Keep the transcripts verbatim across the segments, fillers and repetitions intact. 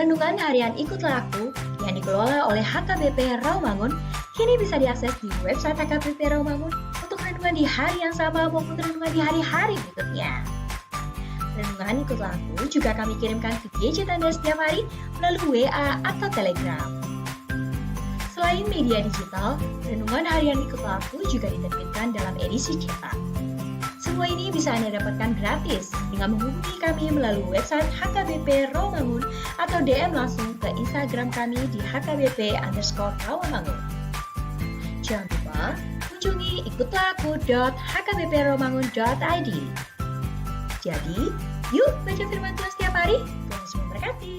Renungan Harian Ikutlah Aku yang dikelola oleh H K B P Rawamangun kini bisa diakses di website H K B P Rawamangun untuk renungan di hari yang sama maupun renungan di hari-hari berikutnya. Renungan Ikutlah Aku juga kami kirimkan ke gadget Anda setiap hari melalui W A atau Telegram. Selain media digital, Renungan Harian Ikutlah Aku juga diterbitkan dalam edisi cetak. Semua ini bisa Anda dapatkan gratis dengan menghubungi kami melalui website H K B P Rawamangun atau D M langsung ke Instagram kami di H K B P underscore Rawamangun. Jangan lupa kunjungi ikutlah aku dot H K B P rawamangun dot I D. Jadi, yuk baca firman Tuhan setiap hari. Tuhan Yesus memberkati.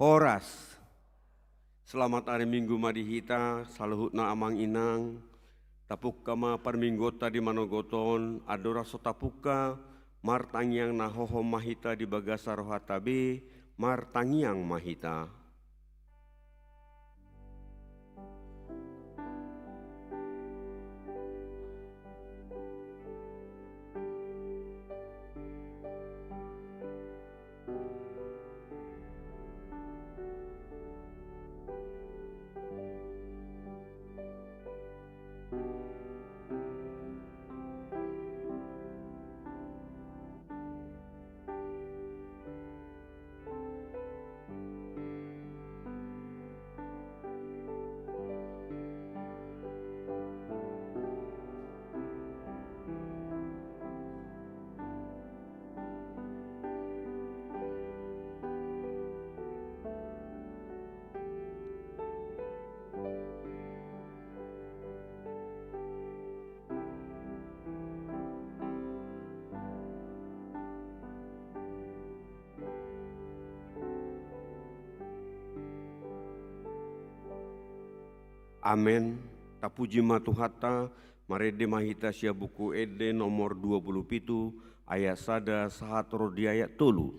Horas. Selamat ari Minggu ma di hita, saluhutna amang inang. Tapungka ma parmingguonta di manogot on, andorang so tapungka, martangiang na hohom ma hita di bagasan rohanta be, martangiang ma hita. Amen. Tapuji ma Tuhanta, marende ma hita sian Buku Ende nomor dua pulu pitu, ayat sada sahat ro di ayat tolu.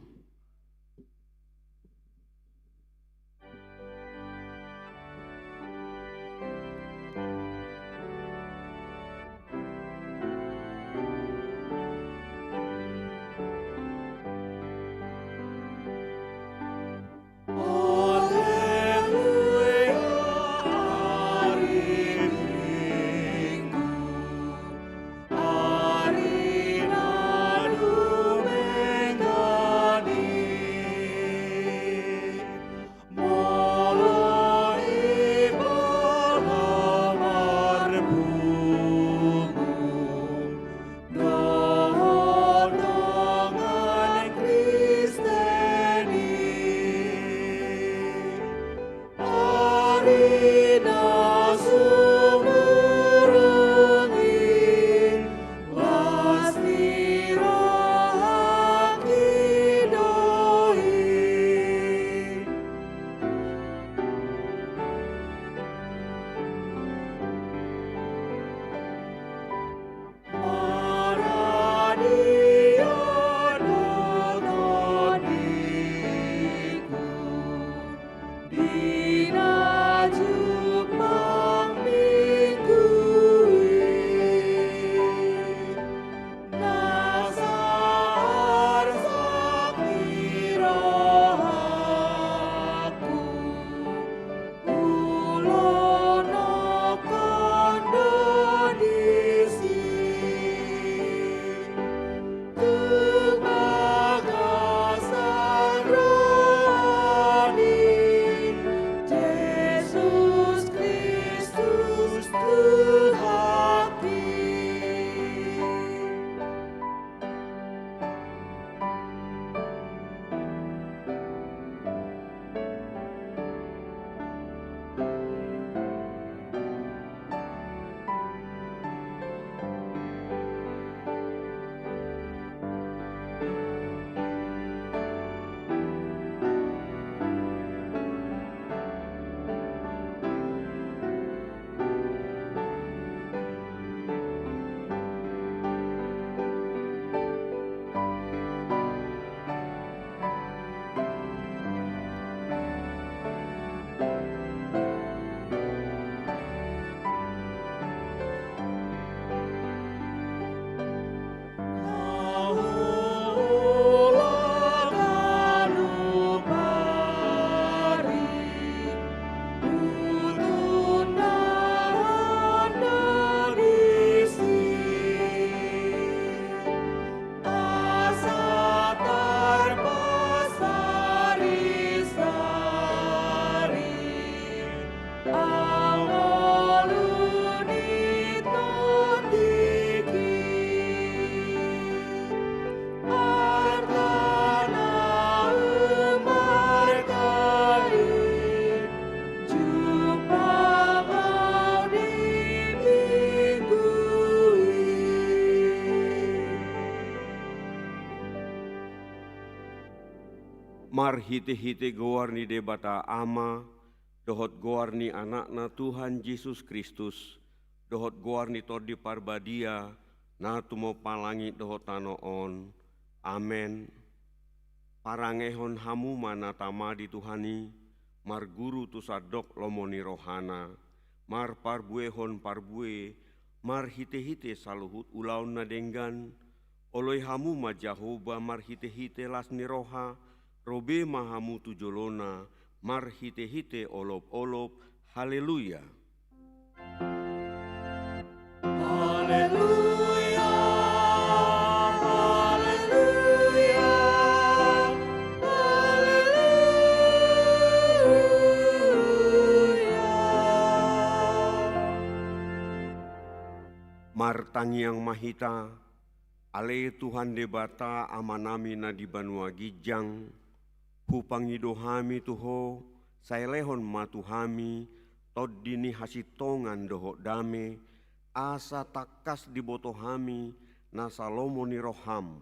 Marhite-hite goar ni Debata Ama, dohot goar ni Anakna Tuhan Jesus Kristus, dohot goar ni Tondi Parbadia, na tumompa langit dohot tano on. Amen. Parangehon hamu ma na tama di Tuhan i, marguru tu sandok lomo ni rohana, marparbuehon parbue, marhite-hite saluhut ulaon na denggan, oloi hamu ma Jahowa marhite-hite las ni roha, robe ma hamu tu jolona, marhite-hite olop-olop. Haleluya. Haleluya, haleluya, haleluya. Martangiang ma hita. Ale Tuhan Debata Amanami na di banua ginjang, hupangido hami tu Ho, sai lehon ma tu hami tondi ni hasintongan dohot dame, asa tangkas diboto hami nasa lomo ni roham,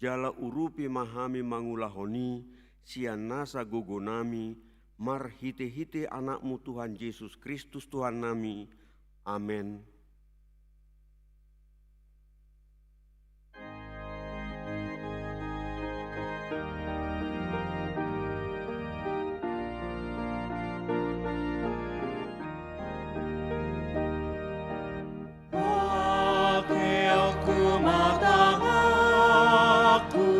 jala urupi ma hami mangulahon i sian nasa gogonami, marhite-hite Anakmu Tuhan Jesus Kristus Tuhannami. Amen. Pakeonku ma tanganku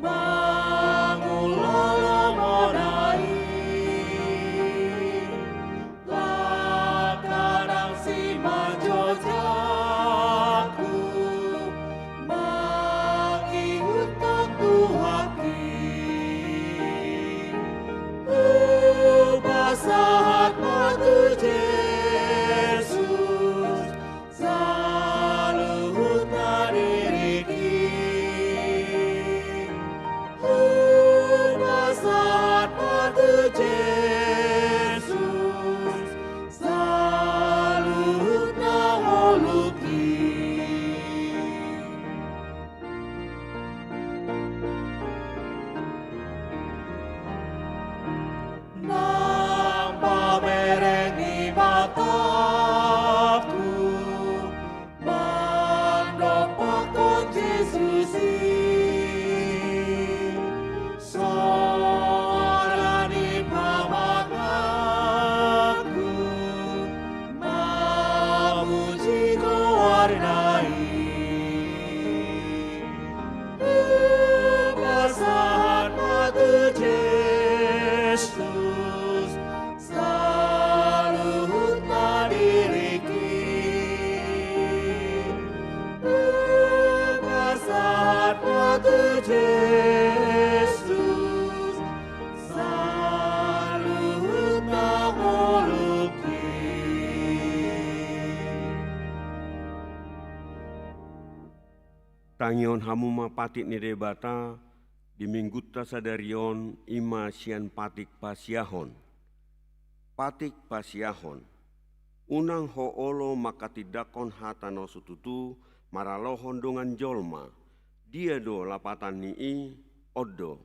mangulahon lomona i. Langkana simanjujung, mangihut Ho tu hami. Hupasahat ma tu Jesus saluhutna diringki. Hupasahat ma tu Jesus saluhutna ngolungki. Nang pamereng ni matangku mandompakkon Jesus i, songon i pamanganku mamuji goarna i. Hupasahat ma tu Jesus saluhutna diringki. Hupasahat ma tu Jesus saluhutna ngolungki. Tangihon hamu ma patik ni Debata di Minggunta sadari on, i ma sian patik pasiahon. Patik pasiahon. Unang ho olo manghatindanghon hata na so tutu maralohon dongan jolma. Dia do lapatan ni i? On do.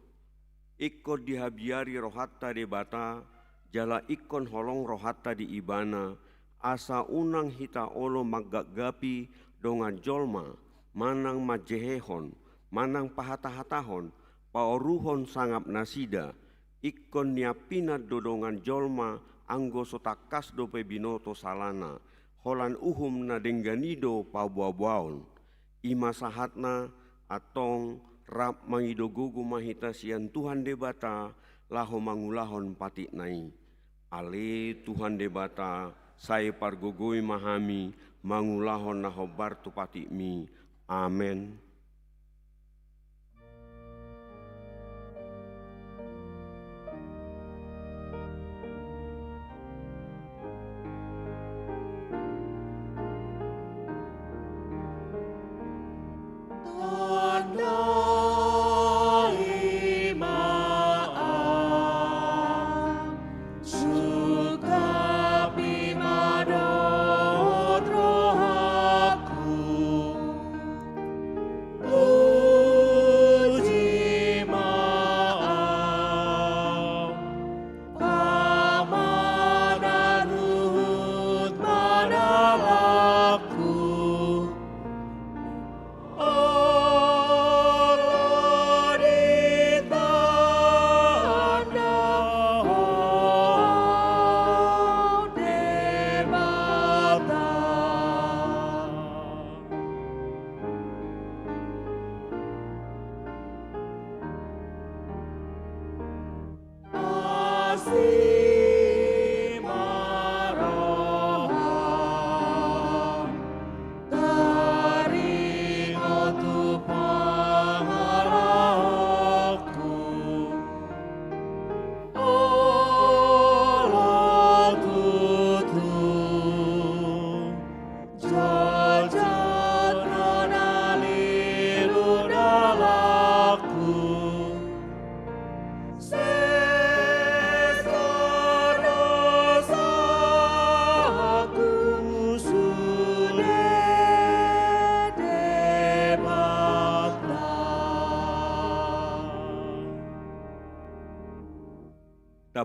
Ingkon dihabiari rohanta Debata, jala ingkon holong rohanta di Ibana, asa unang hita olo manggapgapi dongan jolma, manang manjehehon, manang pahatahatahon, paoruhon sangap nasida. Ingkon niampinan do dongan jolma anggo so tangkas dope binoto salana, holan uhum na denggan i do paboaboaon. I ma sahatna, antong rap mangido gogo ma hita sian Tuhan Debata laho mangulahon patikna i. Ale Tuhan Debata, sai pargogoi ma hami mangulahon na hombar tu patikmi. Amen. Tandai ma au, sungkapi ma dohot rohangku.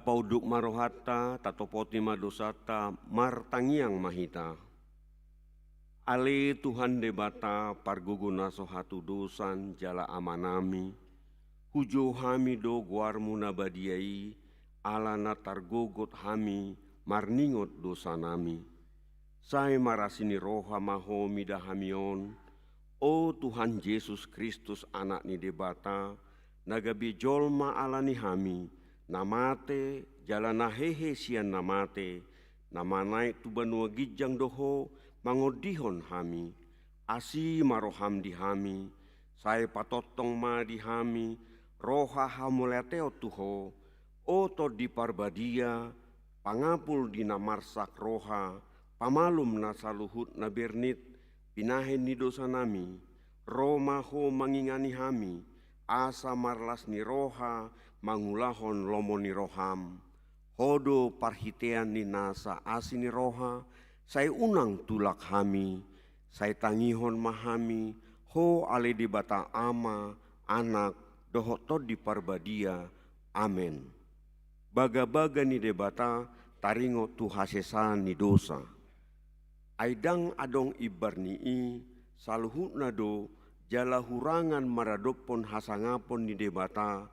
Paunduk ma rohanta, tatopoti ma dosanta, martangiang ma hita. Ale Tuhan Debata, pargogo na so hatudosan jala Amanami, hujou hami do goarMu na badia i, ala na targogot hami marningot dosanami. Sai marasi ni roha ma Ho mida hami on, o Tuhan Jesus Kristus, Anak ni Debata, na gabe jolma ala ni hami, na mate, jala na hehe sian na mate, na manaek tu banua ginjang do Ho mangondihon hami. Asi ma rohaM di hami, sai patongtong ma di hami roha hamauliateon tu Ho, o Tondi Parbadia, pangapul di na marsak roha, pamalum na saluhut na bernit, pinahen ni dosanami, ro ma Ho mangingani hami, asa marlas ni roha mangulahon lomo ni rohaM. Ho do parhitean ni nasa asi ni roha, sai unang tulak hami, sai tangihon ma hami, Ho ale Debata Ama, Anak, dohot Tondi Parbadia. Amen. Bagabaga ni Debata taringot tu hasesaan ni dosa. Ai ndang adong imbar ni i, saluhutna do jala hurangan maradophon hasangapon ni Debata,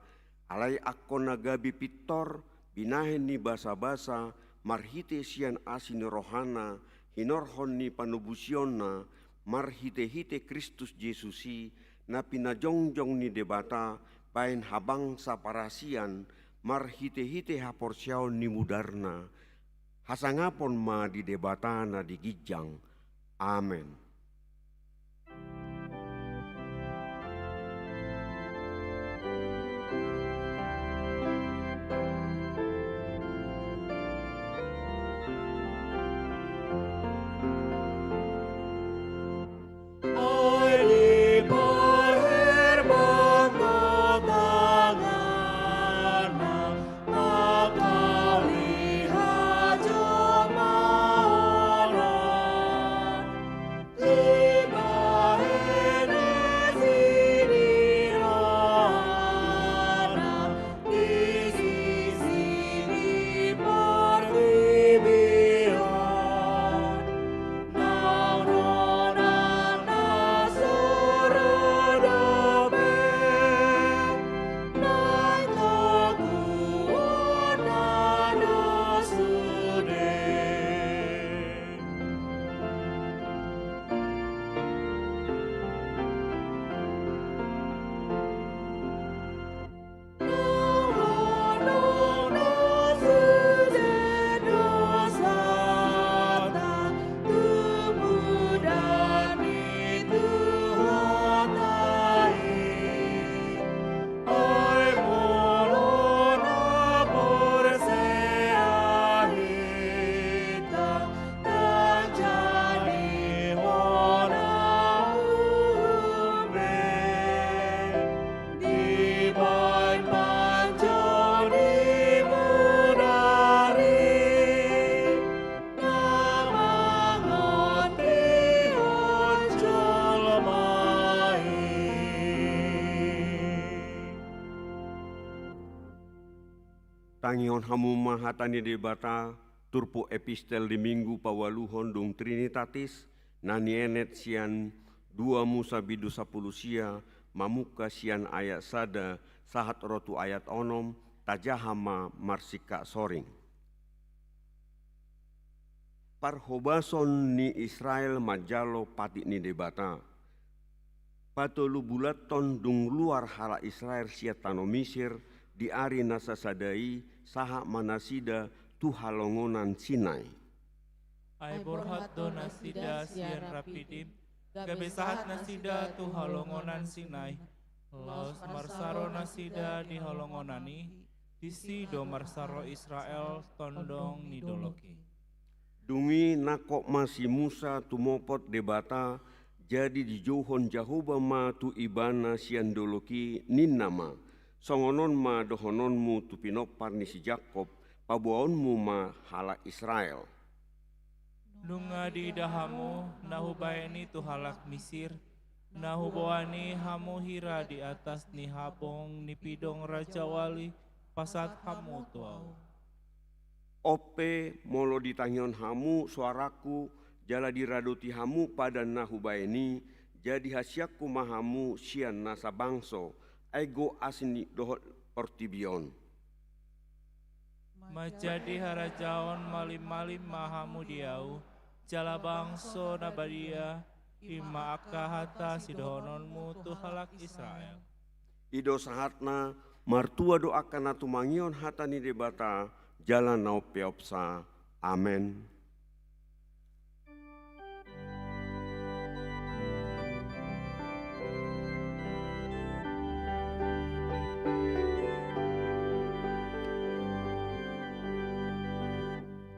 alai angka na gabe pintor, binahen ni basabasa, marhite sian asi ni rohana, hinorhon ni panobusionna, marhitehite Kristus Jesus i, na pinajongjong ni Debata, bahen habangsa parasian, marhitehite haporseaon ni mudarna, hasangapon ma di Debata na di ginjang. Amen. Tangihon hamu ma hata ni Debata, turpuk epistel di Minggu paualuhon dung Trinitatis, na nienet sian dua Musa bindu sampulu sia, mamungka sian ayat sada sahat ro tu ayat onom, tajaha ma marsingkat soring. Parhobason ni Israel manjalo patik ni Debata. Patolu bulanhon dung luar halak Israel sian tano Misir, di ari na sasada i sahat ma nasida tu halongonan Sinai. Ai borhat do nasida sian Rapidim, gabe sahat nasida tu halongonan Sinai. Laos marsaro nasida di halongonan i, disi do marsaro Israel tondong ni dolok i. Dung i nangkok ma si Musa tumopot Debata, jadi dijouhon Jahowa ma tu ibana sian dolok i, ninna ma: Songon on ma dohononmu tu pinompar ni si Jakob, paboaonmu ma halak Israel. Nunga diida hamu na hubahen i tu halak Misir, na huboan i hamu hira di atas ni habong ni pidong rajawali, pasahat hamu tu ahu. On pe, molo ditangihon hamu soarangku jala diradoti hamu padan na hubaen i, jadi hasianku ma hamu sian nasa bangso, ai gok asing ni dohot portibi on. Manjadi harajaon malim-malim ma hamu di ahu, jala bangso na badia, i ma angka hata sidohononmu tu halak Israel. I do sahatna, martua do angka na tumangihon hata ni Debata, jala na umpeopsa. Amen.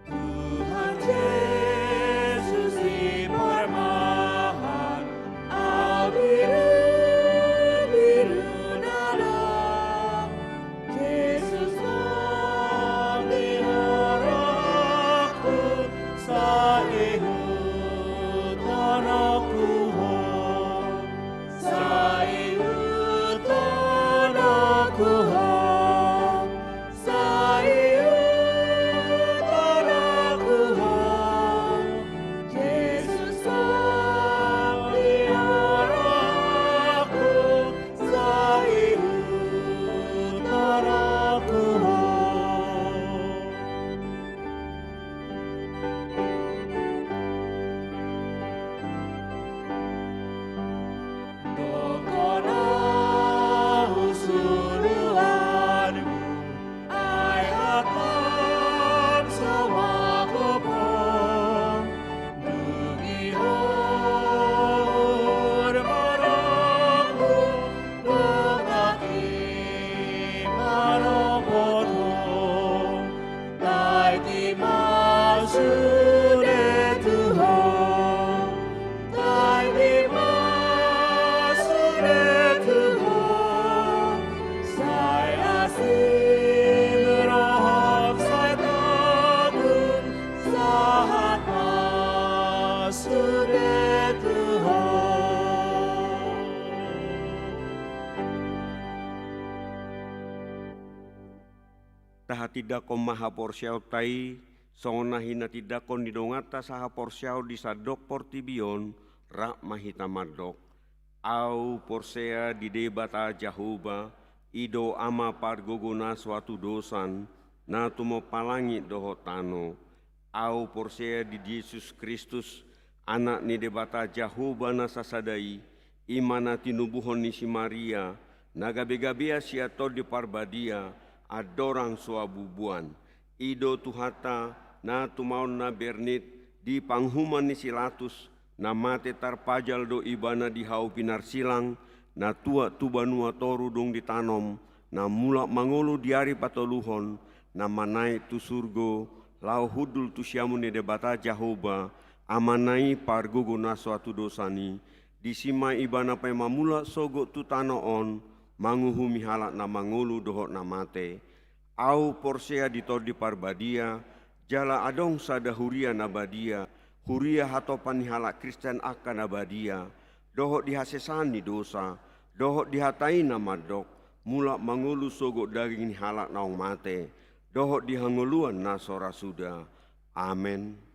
Tuhan Jesus i parmahan, ahu biru-biru nadok. Jesus nang di rohangku, sai ihuthononku Ho, sai ihuthononku Ho. Sai ihuthononku Ho, Jesus nang di rohangku, sai ihuthononku Ho. Dok hona husuluanmu, ai hatangso ma ho, dung ihot ma rohangku, dongaki ma rohangku. Taiti ma sude tu Ho, taiti ma sude tu Ho, sai asing roham, sai togihon sahat ma sude tu Ho. Tahatindangkon ma haporseaonta i, songon na hinatindangkon ni donganta sahaporseaon di sandok portibi on, rap ma hita mandok. Ahu porsea di Debata Jahowa, i do Ama pargogo na so hatudosan, na tumompa langit dohot tano. Ahu porsea di Jesus Kristus, Anak ni Debata Jahowa na sasada i, i ma na tinubuhon ni si Maria, na gabe-gabean sian Tondi Parbadia, andorang so habubuan. I do Tuhanta, na tumaon na bernit, di panguhuman ni si Latus, na mate tarpajal do ibana di hau pinarsilang, na tuat tu banua toru dung ditanom, na mulak mangolu di ari patoluhon, na manaek tu surgo, laho hundul tu siamun ni Debata Jahowa, Amana i pargogo na so hatudosan i, disi ma ibana pe mamulak sogot tu tano on, manguhumi halak na mangolu dohot na mate. Ahu porsea di Tondi Parbadia, jala adong sada huria na badia, huria hatopan ni halak Kristen angka na badia, dohot di hasesaan ni dosa, dohot di hata i na mandok, mulak mangolu sogot daging ni halak naung mate, dohot di hangoluan na so ra suda. Amen.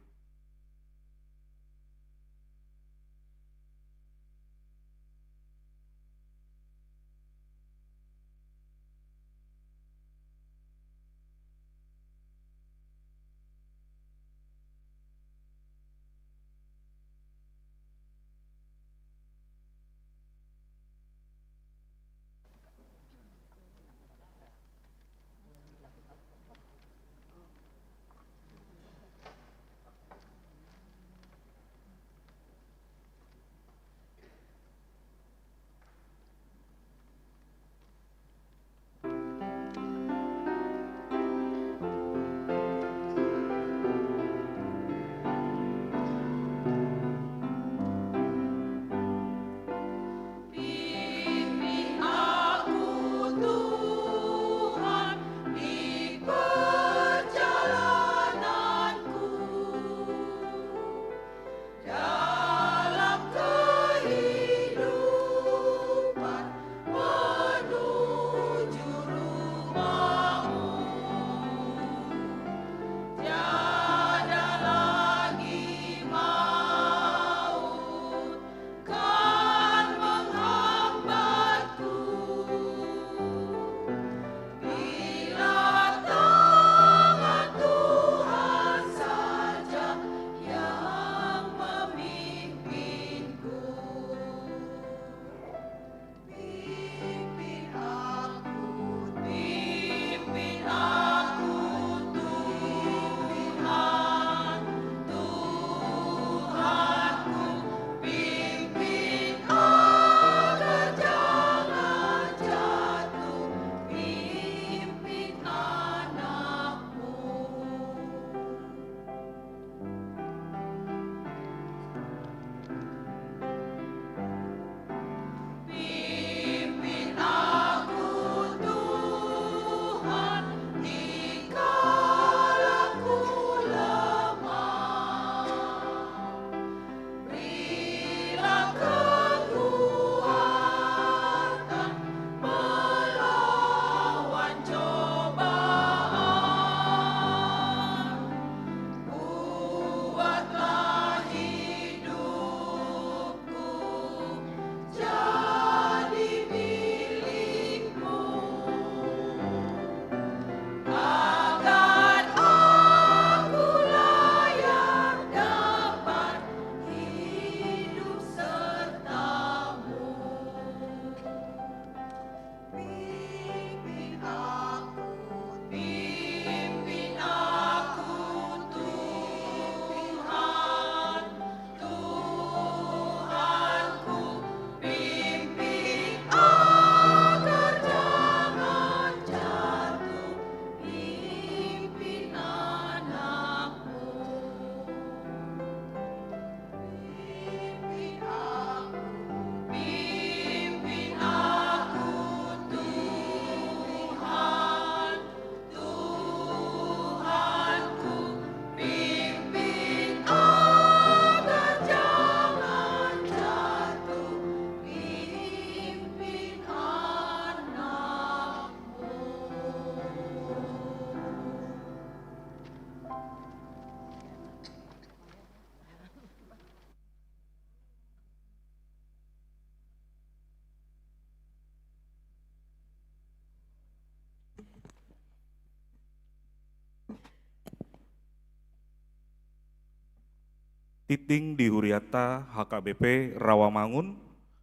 Tinting di hurianta H K B P Rawamangun,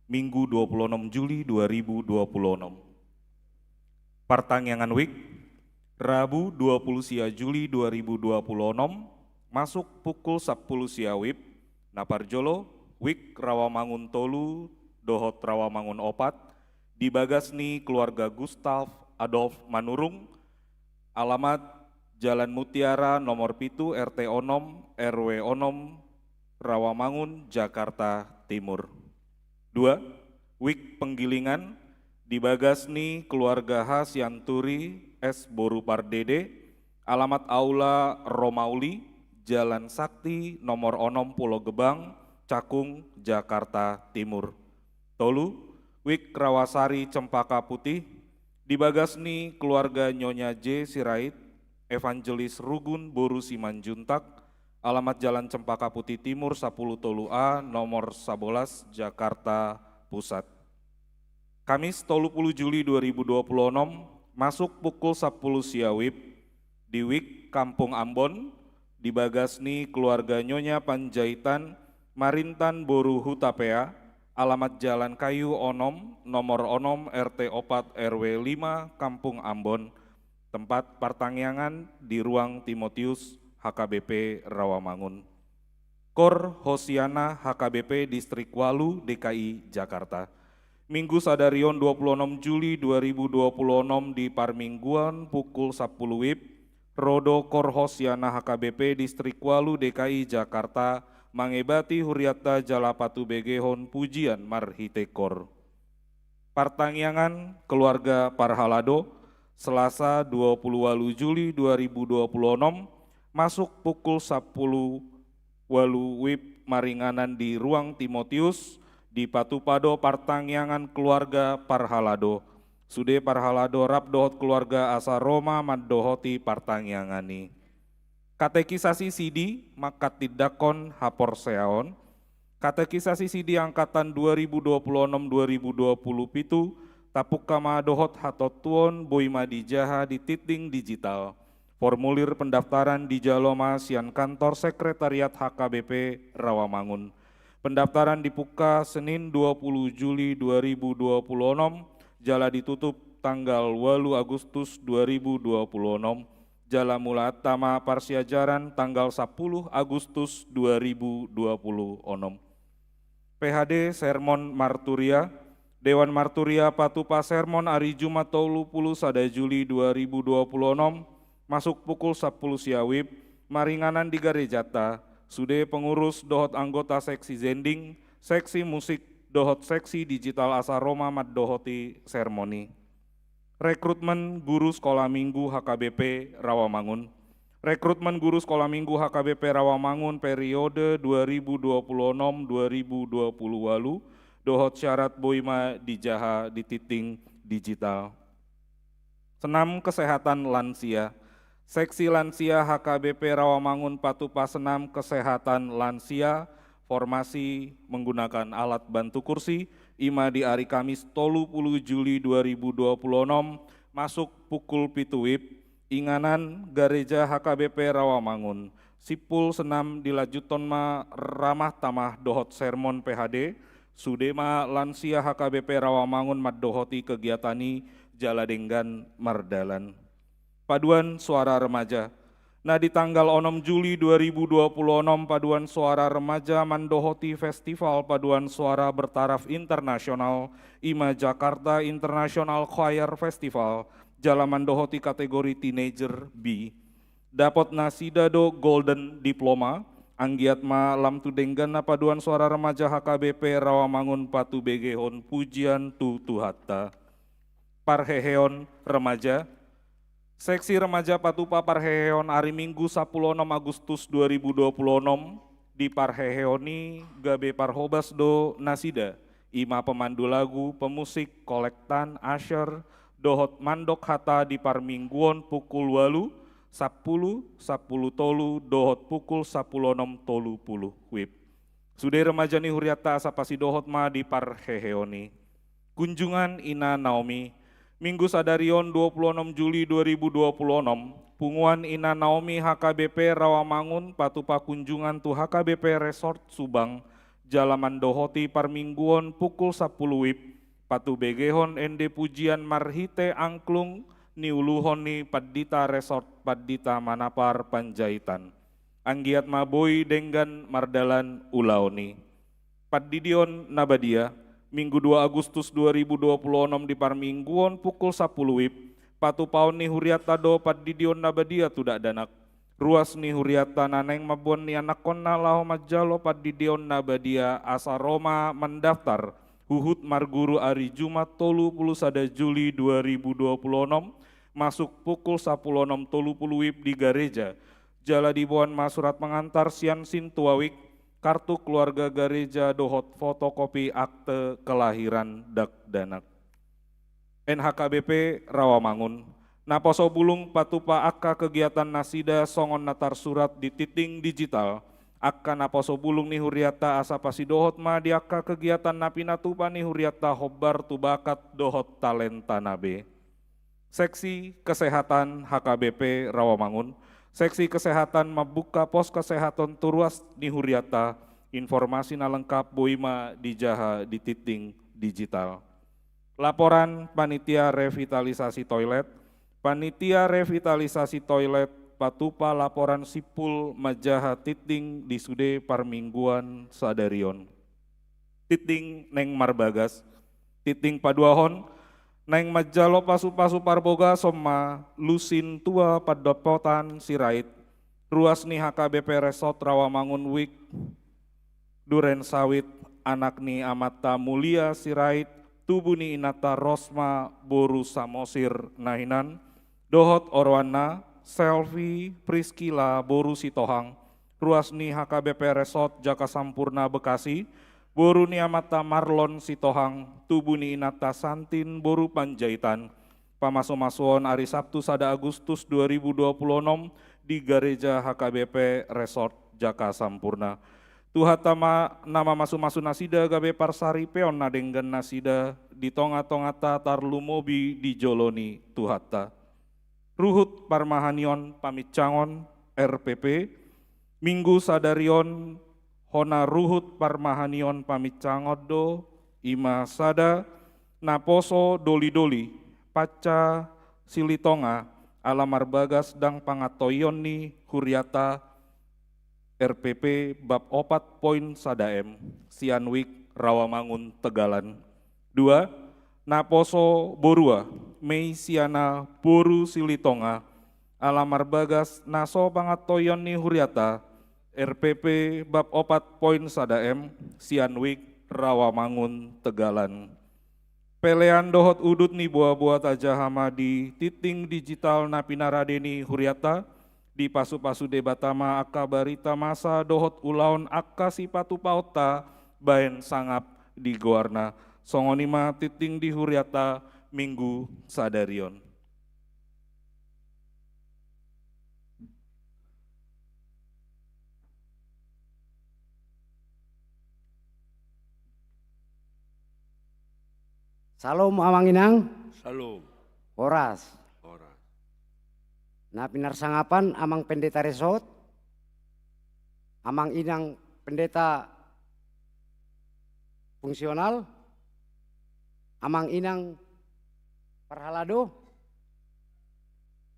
Minggu dua puluh enam Juli dua ribu dua puluh enam. Partangiangan wijk, Rabu dua puluh sia Juli dua ribu dua puluh enam, masuk pukul sapuluh sia wib. Na parjolo, wijk Rawamangun tolu dohot Rawamangun opat, di bagas ni keluarga Gustav Adolf Manurung, alamat Jalan Mutiara nomor pitu, R T onom, R W onom, Rawamangun, Jakarta Timur. Dua, wijk Penggilingan, di bagas ni keluarga H Sianturi S boru Pardede, alamat Aula Romauli, Jalan Sakti nomor onom, Pulo Gebang, Cakung, Jakarta Timur. Tolu, wijk Rawasari Cempaka Putih, di bagas ni keluarga Nyonya J Sirait, Evangelis Rugun boru Simanjuntak, alamat Jalan Cempaka Putih Timur sapuluh tolu A, nomor sabolas, Jakarta Pusat. Kamis tolu puluh Juli dua ribu dua puluh enam, masuk pukul sapuluh sia wib, di wijk Kampung Ambon, di bagas ni keluarga Nyonya Panjaitan Marintan boru Hutapea, alamat Jalan Kayu onom, nomor onom, R T opat, R W lima, Kampung Ambon. Tempat partangiangan di Ruang Timotius, H K B P Rawamangun. Kor Hosiana H K B P Distrik ualu D K I Jakarta. Minggu sadari on dua puluh enam Juli dua ribu dua puluh enam di parmingguan pukul sapuluh wib, ro do Kor Hosiana H K B P Distrik ualu D K I Jakarta mangebati hurianta jala patubegehon pujian marhite kor. Partangiangan keluarga parhalado, Selasa dua puluh ualu Juli dua ribu dua puluh enam, masuk pukul sapuluh ualu wib maringanan di Ruang Timotius, dipatupa do partangiangan keluarga parhalado. Sude parhalado rap dohot keluarga asa ro ma mandohoti partangiangan i. Katekisasi sidi manghatindanghon haporseaon. Katekisasi sidi angkatan dua ribu dua puluh enam dua ribu dua puluh pitu, tapungka ma dohot hatontuon, boi ma dijaha di tinting digital. Formulir pendaftaran dijalo ma sian kantor sekretariat H K B P Rawamangun. Pendaftaran dipungka Senin dua puluh Juli dua ribu dua puluh enam, jala ditutup tanggal ualu Agustus dua ribu dua puluh enam, jala mulaanta ma parsiajaran tanggal sapuluh Agustus dua ribu dua puluh enam. P H D sermon marturia, Dewan Marturia patupa sermon ari Jumat tolu puluh sada Juli dua ribu dua puluh enam, masuk pukul sapuluh sia wib, maringanan di garejanta, sude pengurus dohot anggota seksi zending, seksi musik, dohot seksi digital asa ro ma mandohoti sermon i. Rekrutmen guru sekolah minggu H K B P Rawamangun. Rekrutmen guru sekolah minggu H K B P Rawamangun periode dua ribu dua puluh enam dua ribu dua puluh ualu, dohot syarat boi ma dijaha di tinting digital. Senam kesehatan lansia. Seksi lansia H K B P Rawamangun patupa senam kesehatan lansia, formasi menggunakan alat bantu kursi, i ma di ari Kamis tolu puluh Juli dua ribu dua puluh enam, masuk pukul pitu wib, inganan gareja H K B P Rawamangun. Simpul senam dilanjuthon ma ramah tamah dohot sermon P H D, sude ma lansia H K B P Rawamangun mandohoti kegiatan i jala denggan mardalan. Paduan suara remaja. Na di tanggal onom Juli dua ribu dua puluh enam, paduan suara remaja mandohoti festival paduan suara bertaraf internasional, i ma Jakarta International Choir Festival, jala mandohoti kategori teenager B. Dapot nasida do Golden Diploma. Anggiat ma lam tu dengganna paduan suara remaja H K B P Rawamangun patubegehon pujian tu Tuhanta. Parheheon remaja. Seksi remaja patupa parheheon ari Minggu sapuluh onom Agustus dua ribu dua puluh onom, di parheheon i gabe parhobas do nasida, i ma pemandu lagu, pemusik, kolektan, usher, dohot mandok hata di parmingguon pukul ualu, sapuluh, sapuluh tolu, dohot pukul sapuluh onom tolu puluh wib. Sude remaja ni hurianta asa pasidohot ma di parheheon i. Kunjungan Ina Naomi. Minggu sadari on, dua puluh enam Juli dua ribu dua puluh enam, punguan Ina Naomi H K B P Rawamangun patupa kunjungan tu H K B P Resort Subang, jala mandohoti parmingguon pukul sampulu wib, patubegehon ende pujian marhite angklung niuluhon ni Pandita Resort Pandita Manapar Panjaitan. Anggiat ma boi denggan mardalan ulaon i. Pandidion na badia, Minggu dua Agustus dua ribu dua puluh enam di parmingguon pukul sampulu wib, patupaon ni hurianta do pandidion na badia tu dakdanak. Ruas ni hurianta na naeng mamboan ni anakkonna laho manjalo pandidion na badia asa ro ma mandaftar huhut marguru ari Jumat tolu puluh sada Juli dua ribu dua puluh enam, masuk pukul sampulu enam tolu puluh wib di gareja, jala diboan ma surat pengantar sian sintua wijk, kartu keluarga gareja dohot fotokopi akte kelahiran dakdanak. N H K B P Rawamangun, naposo bulung patupa angka kegiatan nasida songon na tarsurat di tinting digital, angka naposo bulung ni hurianta asa pasidohot ma di angka kegiatan na pinatupa ni hurianta hombar tu bakat dohot talentana be. Seksi Kesehatan H K B P Rawamangun, seksi kesehatan mambuka pos kesehatan tu ruas ni hurianta, informasi na lengkap boi ma dijaha di tinting digital. Laporan Panitia Revitalisasi Toilet, Panitia Revitalisasi Toilet patupa laporan simpul manjaha tinting di sude parmingguan sadari on. Tinting naeng marbagas, tinting paduahon, naeng manjalo pasupasu parbogason ma Lusin Tua Pandopotan Sirait, ruas ni H K B P Resort Rawamangun Wijk, Duren Sawit, anak ni amanta Mulia Sirait, tubu ni inanta Rosma boru Samosir na hinan, dohot oroanna, Selvi Priskila boru Sitohang, ruas ni H K B P Resort Jaka Sampurna Bekasi, boru ni amanta Marlon Sitohang, tubu ni inanta Santin boru Panjaitan. Pamasumasuon ari Sabtu sada Agustus dua ribu dua puluh enam di Gareja H K B P Resort Jaka Sampurna. Tuhanta ma na mamasumasu nasida gabe parsaripeon na denggan nasida di tongatonganta tarlumobi di jolo ni Tuhanta. Ruhut parmahanion pamincangon R P P, Minggu sadari on hona ruhut parmahanion pamincangon do, i ma sada, naposo dolidoli, Panca Silitonga, ala marbagas ndang pangantoion ni hurianta, R P P bab opat poin sada M, sian wijk Rawamangun Tegalan. Dua, naposo borua, Meisiana boru Silitonga, ala marbagas na so pangantoion ni hurianta, R P P bab opat poin sada M, sian wijk Rawamangun Tegalan. Pelean dohot udut ni boaboa tajaha ma di tinting digital na pinarade ni hurianta, di pasupasu Debata ma angka barita masa dohot ulaon angka sipatupaonta baen sangap di goarna. Songon i ma tinting di hurianta Minggu sadari on. Salom, Amang Inang. Salom. Horas. Horas. Na pinarsangapan Amang Pendeta Resort, Amang Inang Pendeta Fungsional, Amang Inang Parhalado,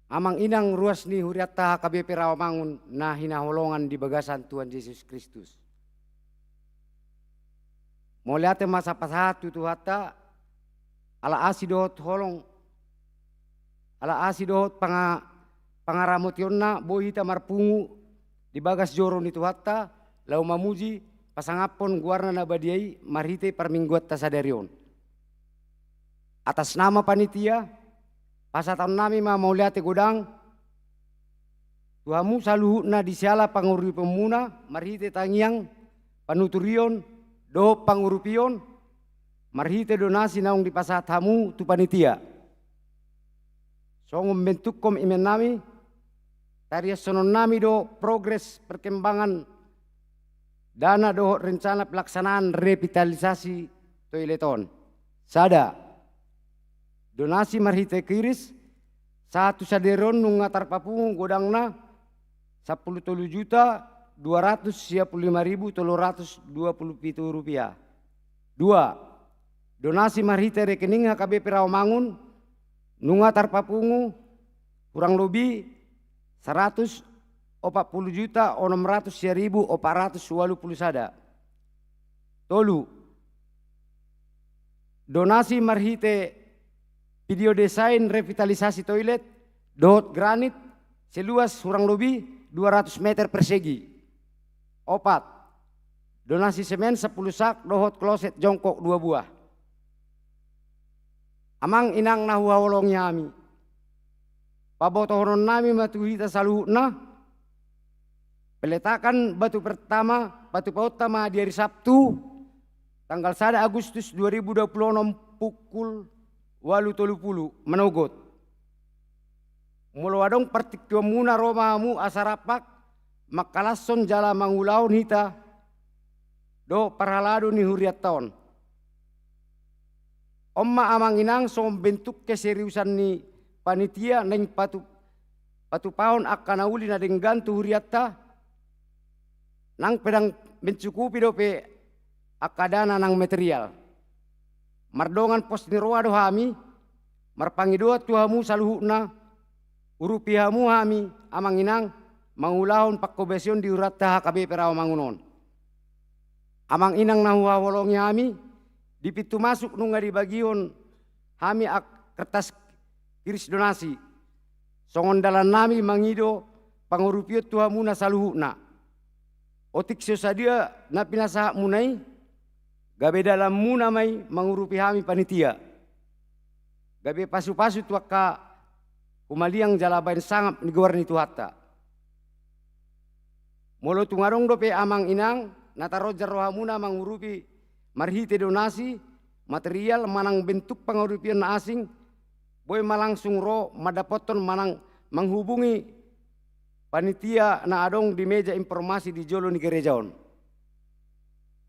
Amang Inang ruas ni hurianta H K B P Rawamangun na hinaholongan di bagasan Tuhan Jesus Kristus. Mauliate ma sahat-sahat tu Tuhanta, ala asi dohot holong, ala asi dohot panga-, pangaramotionna boi hita marpungu di bagas joro ni Tuhanta, laho mamuji pasangaphon goarna na badia i marhite parmingguanta sadari on. Atas nama panitia, pasahatonnami ma mauliate godang tu hamu saluhutna di siala panguriponmuna marhite tangiang, panuturion, dohot pangurupion, marhite donasi naung dipasahat hamu tu panitia. Songon bentukkom imennami, tariashononnami do progres perkembangan dana dohot rencana pelaksanaan revitalisasi toilet on. Sada, Donasi marhite kiris, sahat tu sadari on nunga tarpapungu godangna sampulu tolu juta dua ratus sia pulu lima ribu tolu ratus dua pulu pitu rupiah. Dua, donasi marhite rekening H K B P Rawamangun, nunga tarpapungu hurang lobi saratus opat pulu juta onom ratus sia ribu opat ratus ualu pulu sada. Tolu, donasi marhite video desain revitalisasi toilet dohot granit seluas hurang lobi dua ratus meter persegi. Opat, donasi semen sampulu sak dohot kloset jongkok dua buah. Amang inang na huhaholongi hami, pabotohononnami ma tu hita saluhutna, peletakan batu pertama, batu paotta ma di hari Sabtu, tanggal sada Agustus dua ribu dua puluh enam pukul ualu tolu pulu manogot. Molo adong partingkianmuna, ro ma hamu asa rap mangkalashon jala mangulahon hita do parhalado ni hurianta on. On ma amang inang songon bentuk keseriusan ni panitia naeng patu-, patupahon angka na uli na denggan tu hurianta, nang pe ndang mencukupi dope angka dana nang material. Mardongan pos ni roha do hami marpangidoan tu hamu saluhutna, urupi hamu hami amang inang mangulahon pangkobasion di hurianta H K B P Rawamangun on. Amang inang na huhaholongi hami, di pintu masuk nunga dibagihon hami angka kertas kiris donasi. Songon dalannami mangido pangurupion tu hamuna saluhutna. Otik so sadia na pinasahatmuna i, gabe dalanmuna ma i mangurupi hami panitia. Gabe pasupasu tu angka humaliang jala bahen sangap ni goar ni Tuhanta. Molo tung adong dope amang inang na taronjar rohamuna mangurupi marhite donasi material manang bentuk pangurupion na asing, boi ma langsung ro mandapothon manang manghubungi panitia na adong di meja informasi di jolo ni gereja on.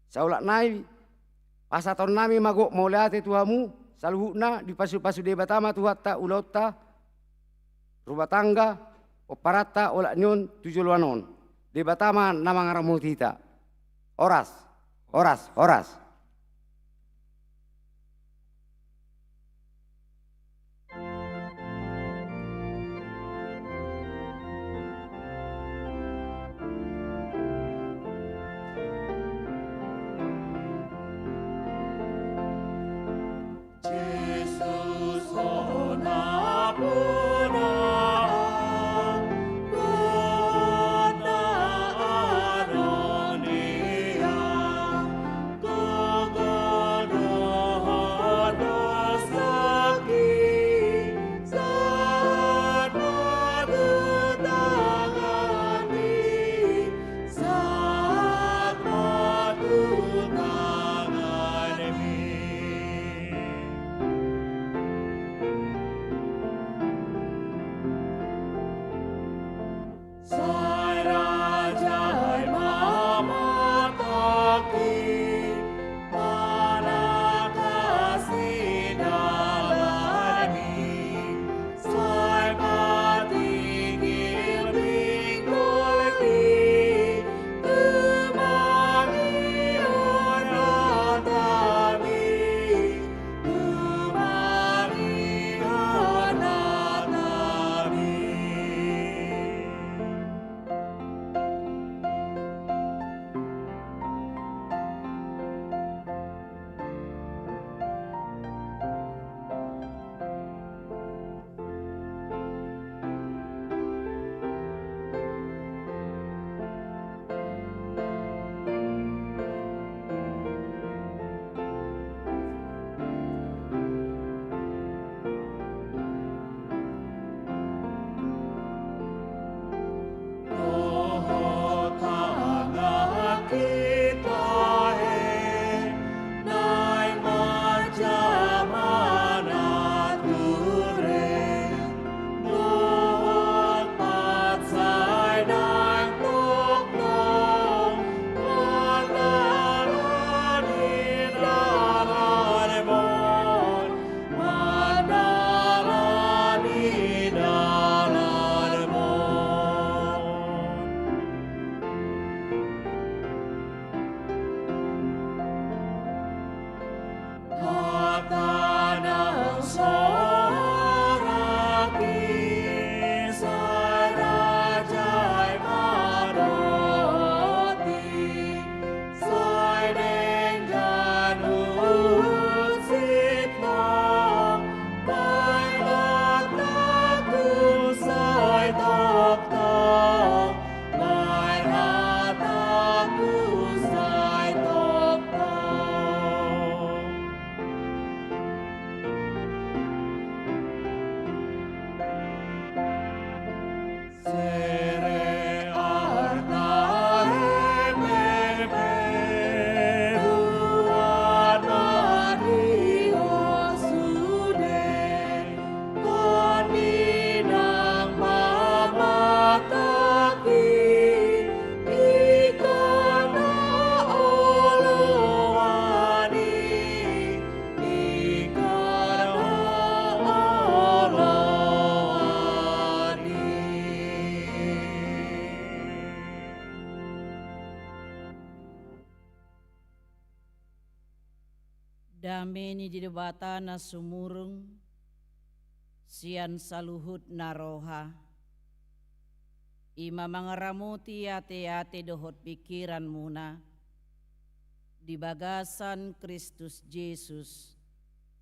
Saulak nai, pasahatonnami ma gok mauliate tu hamu saluhutna, dipasupasu Debata ma Tuhanta ulaonta, rumah tangga, pomparanta, olat ni on tu joloan on. Debata ma na mangaramoti hita. Horas, horas, horas. Dame ni Debata na sumurung sian saluhutna roha, i ma mangaramoti ateate dohot pingkiranmuna di bagasan Kristus Jesus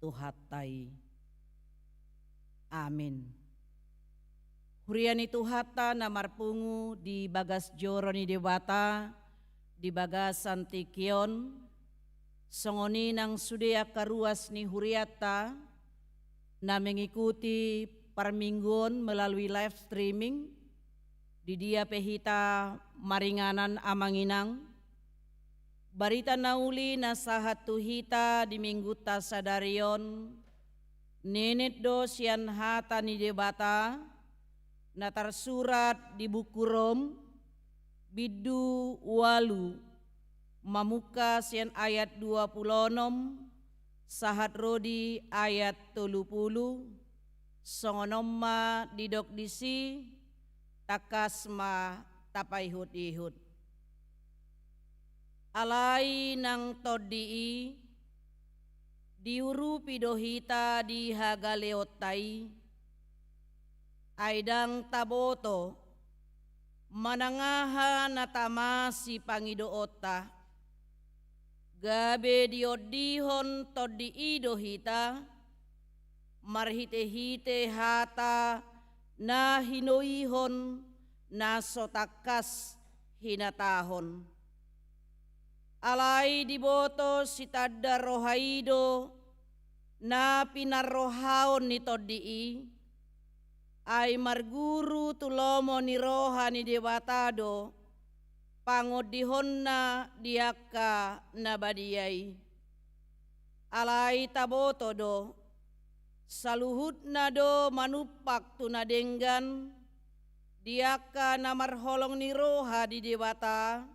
Tuhanta i. Amin. Huria ni Tuhanta na marpungu di bagas joro ni Debata di bagasan tingki on, songon i nang sude angka ruas ni hurianta na mengikuti parmingguon melalui live streaming, di dia pe hita maringanan, amang inang, barita na uli na sahat tu hita di minggunta sadari on, neenet do sian hata ni Debata na tarsurat di buku Rom, bindu ualu, mamungka sian ayat dua pulu onom sahat ro di ayat tolu pulu, songon on ma didok disi, tangkas ma tapaihutihut. Alai nang tondi i, diurupi do hita di hagaleonta i, ai ndang taboto manang aha na tama sipangidoonta, gabe diondihon tondi i do hita, marhitehite hata na hinoihon na so tangkas hinatahon. Alai diboto sitanda roha i do na pinarrohaon ni tondi i, ai marguru tu lomo ni roha ni Debata do pangondihonna di angka na badia i. Alai taboto do, saluhutna do manumpak tu na denggan di angka na marholong ni roha di Debata,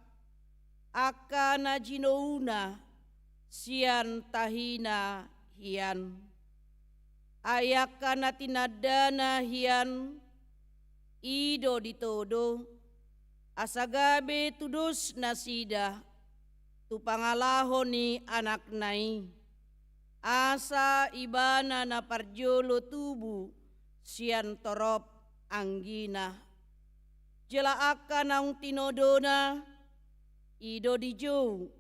angka na jinouna sian tahina hian. Ai angka na tinandana hian, i do ditodo, asa gabe tudos nasida tu pangalaho ni Anakna i, asa Ibana na parjolo tubu sian torop anggina. Jala angka naung tinodona, i do dijou,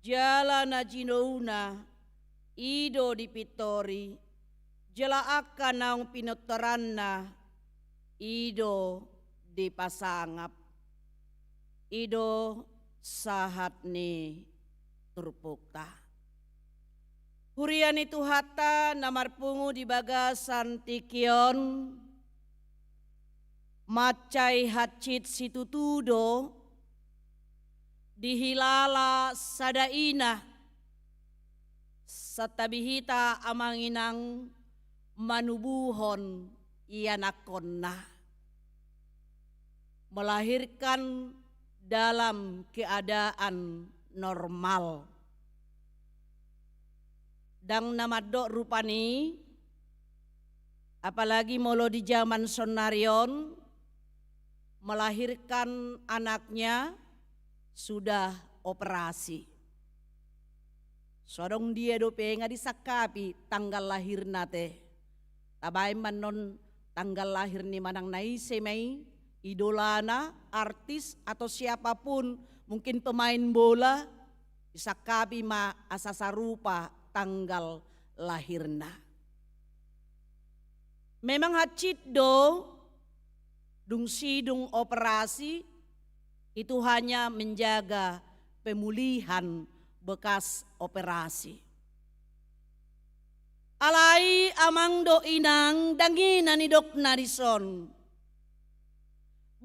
jala na jinouna, i do dipintori, jala angka naung pinintoranna, i do dipasangap. I do sahat ni turpukta. Huria ni Tuhanta na marpungu di bagasan tingki on, mansai hansit situtu do dihilala sada ina, santabi hita amang inang, manubuhon ianakhonna, melahirkan dalam keadaan normal. Ndang na mandok rupani, apalagi molo di jaman sonnari on, melahirkan anaknya sudah operasi. So adong dia dope nga disangkapi tanggal lahirna te. Tabaen ma annon tanggal lahir ni manang na ise ma i, idolana, artis, atau siapapun, mungkin pemain bola, disangkapi ma asa sarupa tanggal lahirna. Memang hansit do, dung sidung operasi, itu hanya menjaga pemulihan bekas operasi. Alai amang dohot inang, ndang i na nidokna dison.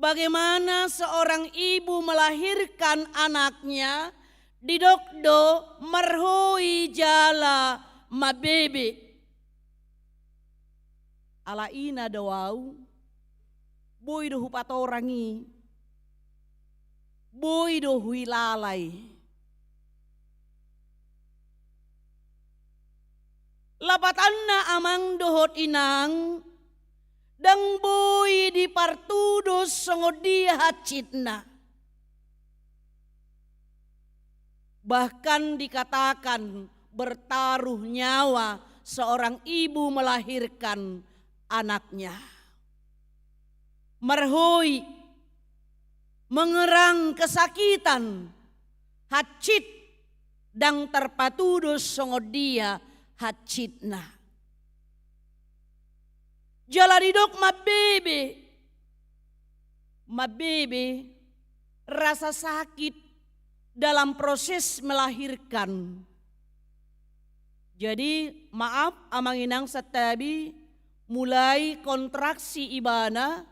Bagaimana seorang ibu melahirkan anaknya, didok do marhoi jala mambebe. Ala ina do au, boi do hupatorang i, boi do huilala i. Lapatanna amang dohot inang, ndang boi dipartudos songon dia hansitna. Bahkan dikatakan bertaruh nyawa seorang ibu melahirkan anaknya. Marhoi, mengerang kesakitan, hansit, ndang tarpatudos songon dia hansitna. Jala didok mambebe, mambebe, rasa sakit dalam proses melahirkan. Jadi, maaf, amang inang santabi, mulai kontraksi ibana,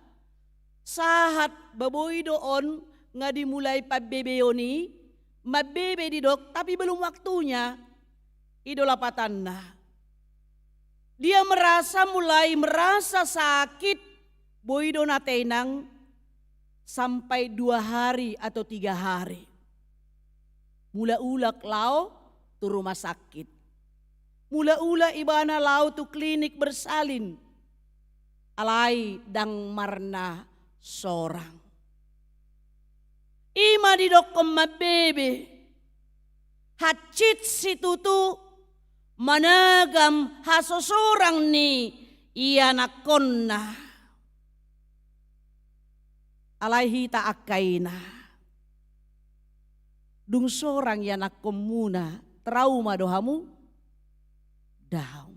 sahat, ba boi do on nga dimulai pambebeon i, mambebe didok, tapi belum waktunya. I do lapatanna. Dia merasa, mulai merasa sakit, boi do na tenang sampai dua hari atau tiga hari. Mula-ula laho tu rumah sakit. Mula-ula ibana laho tu klinik bersalin. Alai ndang marna sorang. I ma didokkon mambebe, hansit situtu managam hasosorang ni ianakkonna. Alai hita angka ina, dung sorang ianakkonmuna, trauma do hamu? Daong.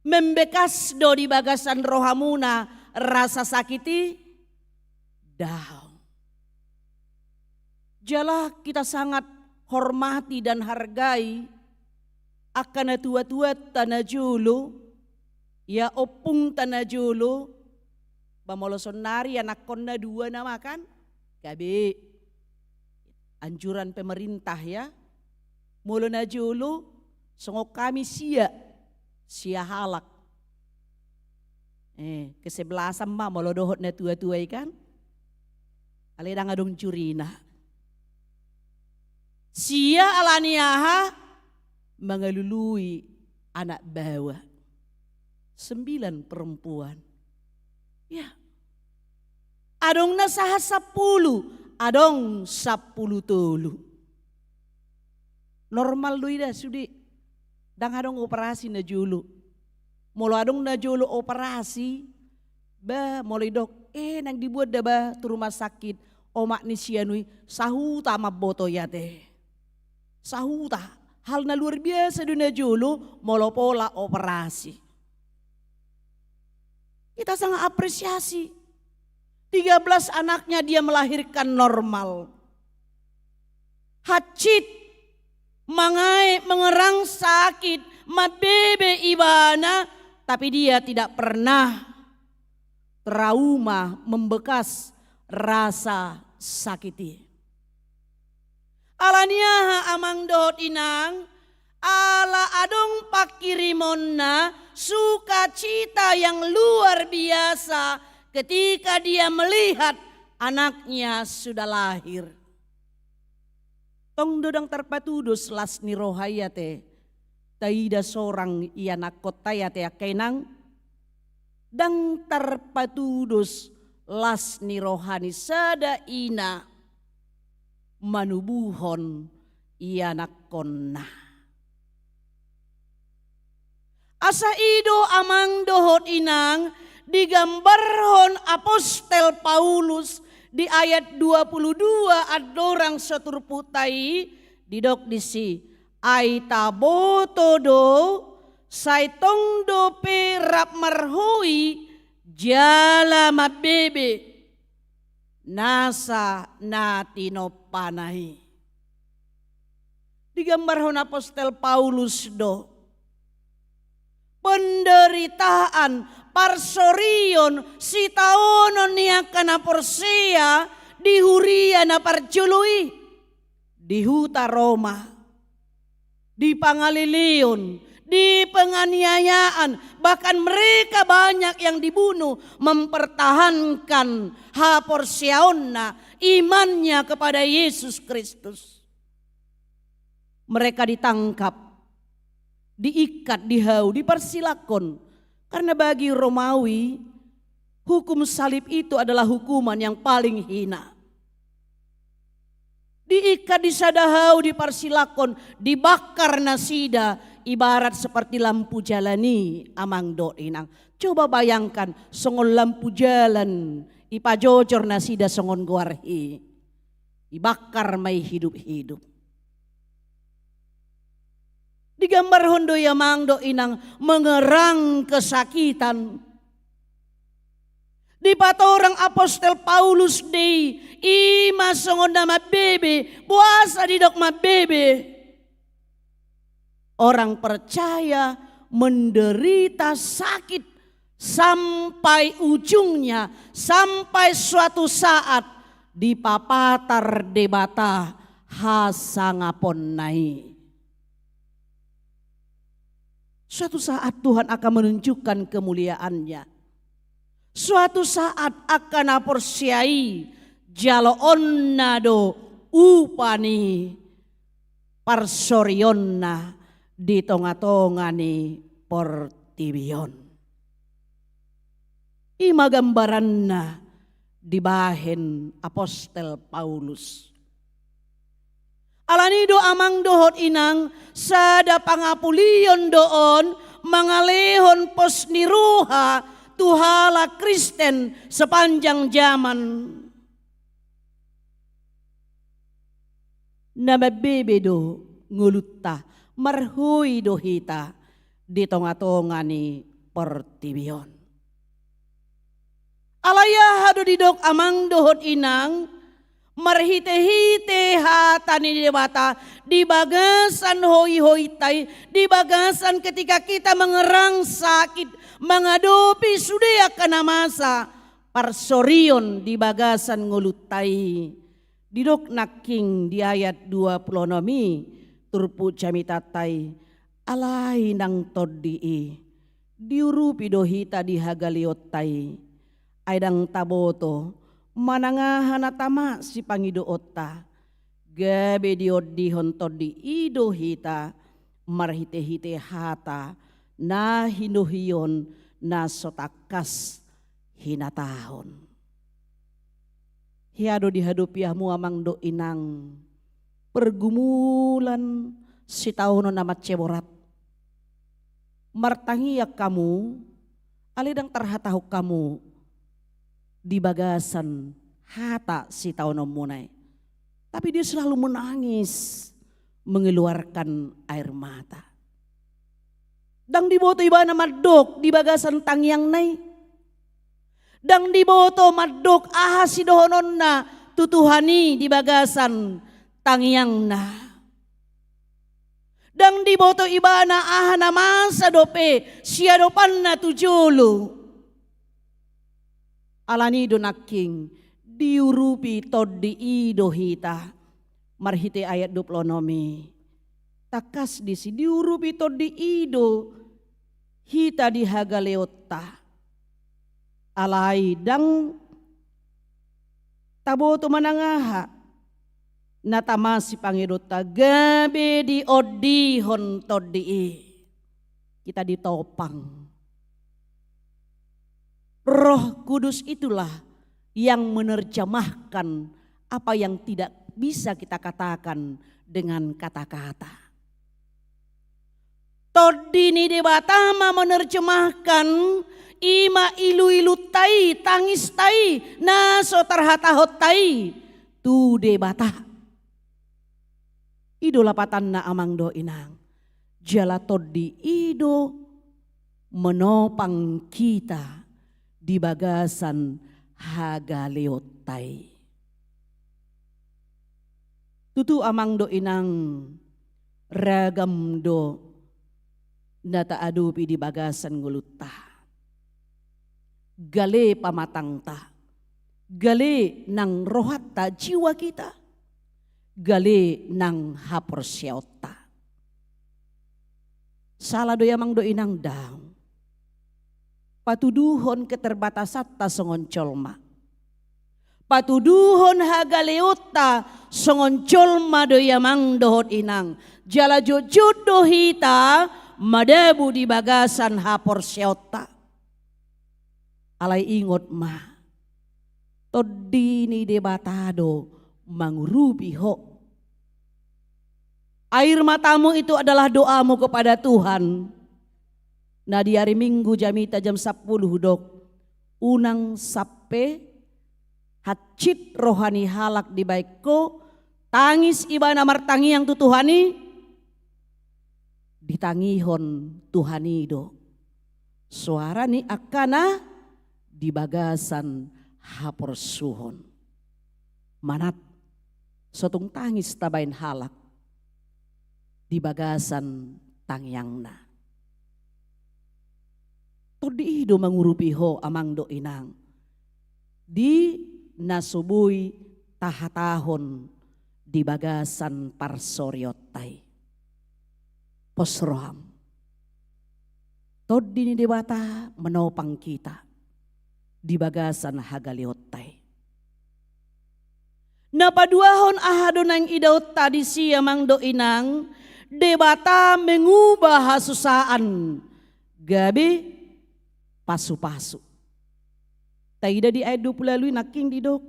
Membekas do di bagasan rohamuna rasa sakit i? Daong. Jala kita sangat hormati dan hargai angka natua-tuanta najolo, ya, ompungta najolo, ba molo sonnari anakkonna dua nama kan? Gabe. Anjuran pemerintah, ya. Molo najolo, songon hami sia, sia halak. Eh, kesebelasan ma molo dohot natua-tua i kan? Alai ndang adong jurina. Sia ala ni aha? Mangalului anak baoa. Sembilan perempuan. Ya. Adong na sahat sampulu, adong sampulu tolu. Normal do i da sude. Ndang adong operasi najolo. Molo adong najolo operasi, ba, molo didok, eh, naeng dibuat da ba tu rumah sakit, omak ni si anu i, sahuta mamboto i ate. Sahuta. Hal na luar biasa do najolo, molo pola operasi. Kita sangat apresiasi. Tiga belas anaknya dia melahirkan normal. Hansit, mangae, mengerang sakit, mambebe ibana, tapi dia tidak pernah trauma, membekas rasa sakit i. Ala ni aha, amang dohot inang? Ala adong pangkirimonna sukacita yang luar biasa ketika dia melihat anaknya sudah lahir. Tong do ndang tarpatudos las ni roha i ate, taida sorang ianakkonta i ate angka inang, ndang tarpatudos las ni roha ni sada ina manubuhon ianakkonna. Asa i do amang dohot inang digambarhon apostel Paulus di ayat dua puluh dua andorang so turpukta i, didok disi, ai taboto do, sai tong dope rap marhoi jala mambebe nasa na tinompana i. Digambarhon apostel Paulus do penderitaan, parsorion, sitaonon ni angka na porsea di huria na parjolo i, di huta Roma, di pangaleleon, di penganiayaan, bahkan mereka banyak yang dibunuh mempertahankan haporseaonna, imannya kepada Yesus Kristus. Mereka ditangkap, diikat di hau, diparsilakkon. Karena bagi Romawi, hukum salib itu adalah hukuman yang paling hina. Diikat, disada hau, diparsilangkon, dibakar nasida, ibarat seperti lampu jalan i, amang dohot inang. Coba bayangkan, songon lampu jalan, ipajojor nasida songon goar i. Ibakar ma i hidup-hidup. Digambarhon do i, amang dohot inang, mengerang kesakitan. Dipatorang apostel Paulus do i, i ma songon na mambebe, boasa didok mambebe? Orang percaya menderita sakit sampai ujungnya, sampai suatu saat dipapatar Debata hasangaponna i. Suatu saat Tuhan akan menunjukkan kemuliaan-Nya. Suatu saat angka na porsea i jaloonna do upa ni parsorionna di tonga-tonga ni portibi on. I ma gambaranna dibahen apostel Paulus. Alani do, amang dohot inang, sada pangapulion do on mangalehon pos ni roha tu halak Kristen sepanjang zaman. Na mambebe do ngolunta, marhoi do hita di tonga-tonga ni portibi on. Alai aha do didok, amang dohot inang? Marhite-hite hata ni Debata di bagasan hoi-hointa i, di bagasan ketika kita mengerang sakit, mangadopi sude angka na masa, parsorion di bagasan ngolunta i. Didok nangkin di ayat dua pulu onom i turpuk jamitanta i, alai nang tondi i diurupi do hita di hagaleonta i. Ai ndang taboto manang aha na tama sipangidoonta, gabe diondihon tondi i do hita marhite-hite hata na hinoion na so tangkas hinatahon. Hea do dihadopi hamu, amang dohot inang, pergumulan sitaonon na mansai borat. Martangiang hamu, alai ndang tarhatahon hamu di bagasan hata sitaononmuna i. Tapi dia selalu menangis, mengeluarkan air mata. Ndang diboto ibana mandok di bagasan tangiangna i. Ndang diboto mandok aha sidohononna tu Tuhan i di bagasan tangiangna. Ndang diboto ibana aha na masa dope siadopanna tu jolo. Alani do nangkin diurupi tondi i do hita. Marhite ayat dua pulu onom i, tangkas disi diurupi tondi i do hita di hagaleonta. Alai ndang taboto manang aha na tama sipangidoonta, gabe diondihon tondi i. Kita ditopang. Roh Kudus itulah yang menerjemahkan apa yang tidak bisa kita katakan dengan kata-kata. Tondi ni Debata ma menerjemahkan, i ma ilu-ilunta i, tangista i, na so tarhatahonta i tu Debata. I do lapatanna, amang dohot inang. Jala tondi i do menopang hita di bagasan hagaleonta i. Tutu, amang dohot inang, ragam do na taadopi di bagasan ngolunta. Gale pamatangta, gale nang rohanta, jiwa kita, gale nang haporseaonta. Sala do i, amang dohot inang? Ndang. Patuduhon keterbatasanta songon jolma. Patuduhon hagaleonta songon jolma do i, amang dohot inang. Jala jotjot do hita madabu di bagasan haporseaonta. Alai ingot ma, tondi ni Debata do mangurupi ho Air matamu itu adalah doamu kepada Tuhan. Na di ari Minggu jamita jam sapuluh dok, unang sampe hansit roha ni halak dibaen ho, tangis ibana martangiang tu Tuhan i, ditangihon Tuhan i do. Soara ni angka na di bagasan haporsuhon. Manat, so tung tangis tabaen halak di bagasan tangiangna. Tondi i do mangurupi ho amang dohot inang, di na so boi tahatahon di bagasan parsorionta i. Pos roham. Tondi ni Debata menopang hita di bagasan hagaleonta i. Na paduahon, aha do naeng idaonta disi amang dohot inang? Debata mengubah hasusaan gabe pasupasu. Taida di ayat dua puluh ualu i nangkin didok: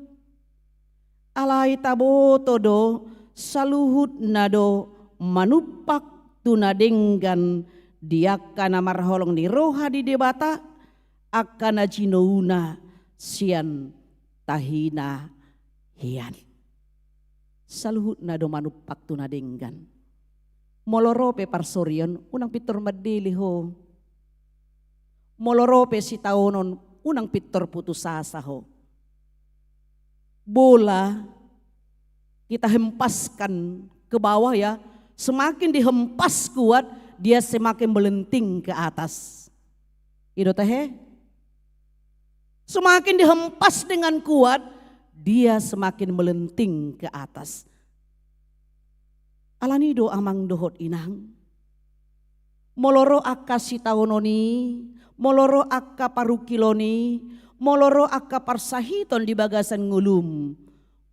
Alai taboto do, saluhutna do manumpak tu na denggan di angka na marholong ni roha di Debata, angka na jinouna sian tahina hian. Saluhutna do manumpak tu na denggan. Molo ro pe parsorion, unang pintor mandele ho. Molo ro pe sitaonon, unang pintor putus asa ho. Bola kita hempaskan ke bawah, ya, semakin dihempas kuat, dia semakin melenting ke atas. I do tahe? Semakin dihempas dengan kuat, dia semakin melenting ke atas. Alani i do amang dohot inang, molo ro angka sitaonon i, molo ro angka parungkilon i, molo ro angka parsahiton di bagasan ngolum,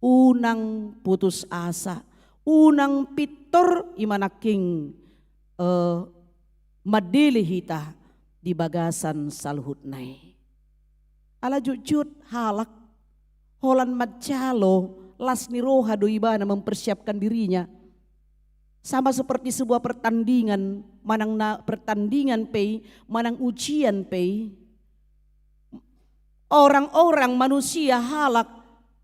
unang putus asa, unang pintor i ma nangkin, eh, mandele hita di bagasan saluhutna i. Ala jotjot halak holan manjalo las ni roha do ibana mempersiapkan dirinya. Sama seperti sebuah pertandingan, manang na pertandingan pe i, manang ujian pe i. Orang-orang, manusia, halak,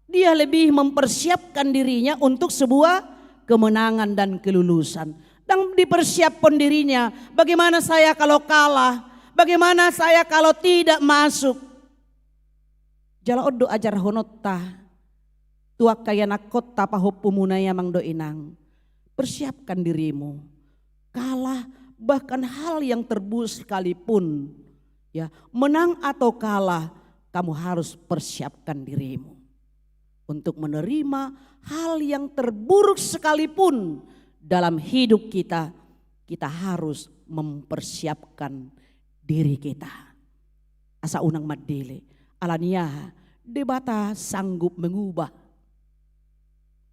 dia lebih mempersiapkan dirinya untuk sebuah kemenangan dan kelulusan. Ndang dipersiapkan dirinya, bagaimana saya kalau kalah? Bagaimana saya kalau tidak masuk? Jala on do ajarhononta tu angka ianakhonta pahompumuna i amang dohot inang. Persiapkan dirimu. Kalah, bahkan hal yang terburuk sekalipun, ya, menang atau kalah, kamu harus persiapkan dirimu untuk menerima hal yang terburuk sekalipun dalam hidup kita. Kita harus mempersiapkan diri kita. Asa unang mandele. Alani aha? Debata sanggup mengubah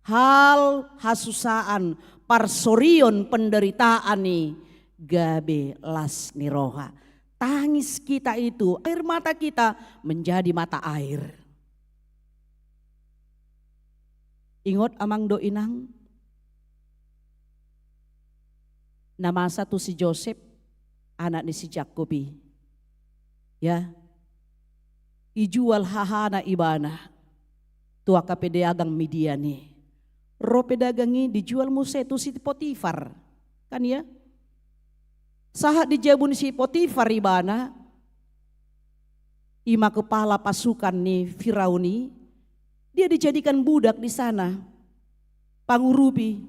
hal, hasusaan, parsorion, penderitaan i gabe las ni roha. Tangis kita itu, air mata kita menjadi mata air. Ingot amang dohot inang, na masa tu si Josep, anak ni si Jakkob i. Ya. Ijual hahana ibana tu angka pedagang Midian i. Ro pedagang i, dijual muse tu si Potifar. Kan, ya? Sahat di jabu ni si Potifar ibana, i ma kepala pasukan ni Firaun i, dia dijadikan budak di sana, pangurupi.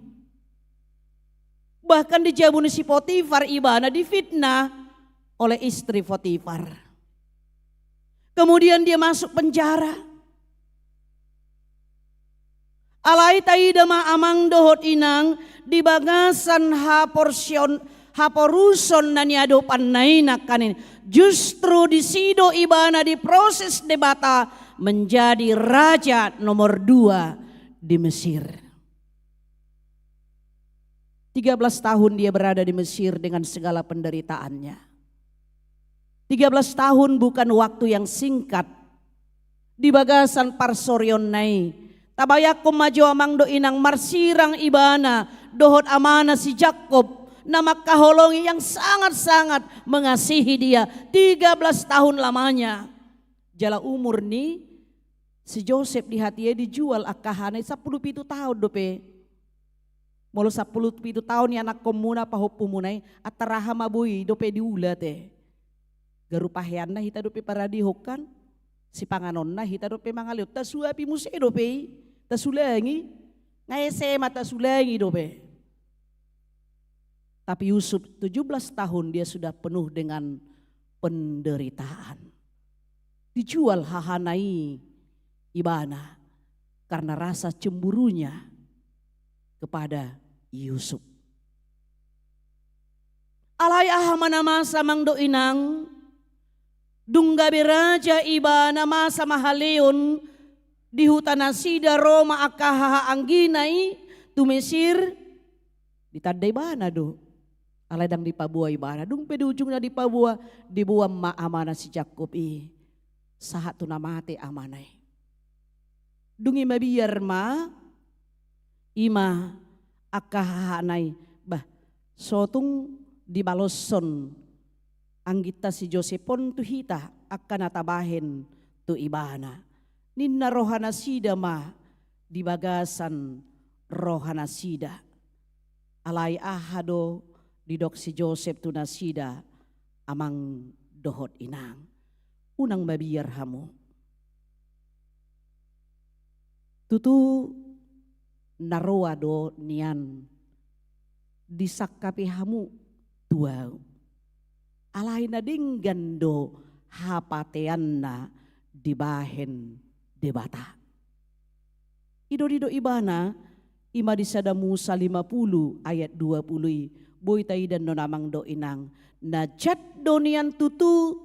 Bahkan di jabu ni si Potifar ibana difitnah oleh istri Potifar. Kemudian dia masuk penjara. Alai taida ma amang dohot inang, di bagasan haporsion, haporuson na niadopanna i nangkaning, justru disi do ibana diproses Debata menjadi raja nomor dua di Mesir. Tiga belas tahun dia berada di Mesir dengan segala penderitaannya. Tiga belas tahun bukan waktu yang singkat. Di bagasan parsorionna i, Tabayangkon ma jo amang dohot inang, marsirang ibana dohot amana si Jakkob na mangkaholongi, yang sangat-sangat mengasihi dia, tiga belas tahun lamanya. Jala umur ni si Josep di hatiha i dijual angka hahana i sampulu pitu taon dope. Molo sampulu pitu taon ianakkonmuna, pahompumuna i, antara aha ma boi dope diula te. Garu paheanna hita dope paradehon kan, sipanganonna hita dope mangalehon, tasuapi muse dope i, tasulangi, nga ese ma tasulangi dope. Tapi Yusuf tujuh belas tahun dia sudah penuh dengan penderitaan. Dijual hahana i ibana karena rasa cemburunya kepada Yusuf. Alai aha ma na masa amang dohot inang, dung gabe raja ibana, masa ma haleon di huta nasida, ro ma angka hahaanggina i tu Mesir, ditanda ibana do. Alai ndang dipaboa ibana, dung pe di ujungna dipaboa, diboan ma amana si Jakkob i sahat tu na mate amana i. Dung i mabiar ma, i ma angka hahana i, bah, so tung dibaloshon angginta si Josep on tu hita angka na tabahen tu ibana. Ninna roha nasida ma di bagasan roha nasida. Alai aha do didok si Josep tu nasida, amang dohot inang? Unang mabiar hamu. Tutu na roa do nian disangkapi hamu tu ahu. Alai na denggan do hapateanna dibahen Debata. I do didok ibana, i ma di Sada Musa lima pulu ayat dua pulu i, boi taida annon amang dohot inang, na jat do nian tutu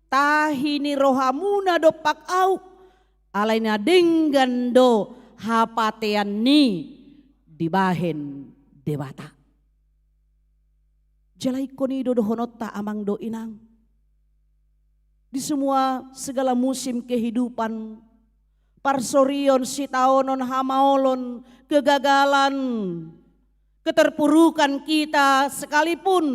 tahi ni rohamuna dompak ahu, alai na denggan do hapatean ni dibahen Debata. Jala ingkon i do dohononta amang dohot inang. Di semua segala musim kehidupan, parsorion, sitaonon, hamaolon, kegagalan, keterpurukan kita sekalipun,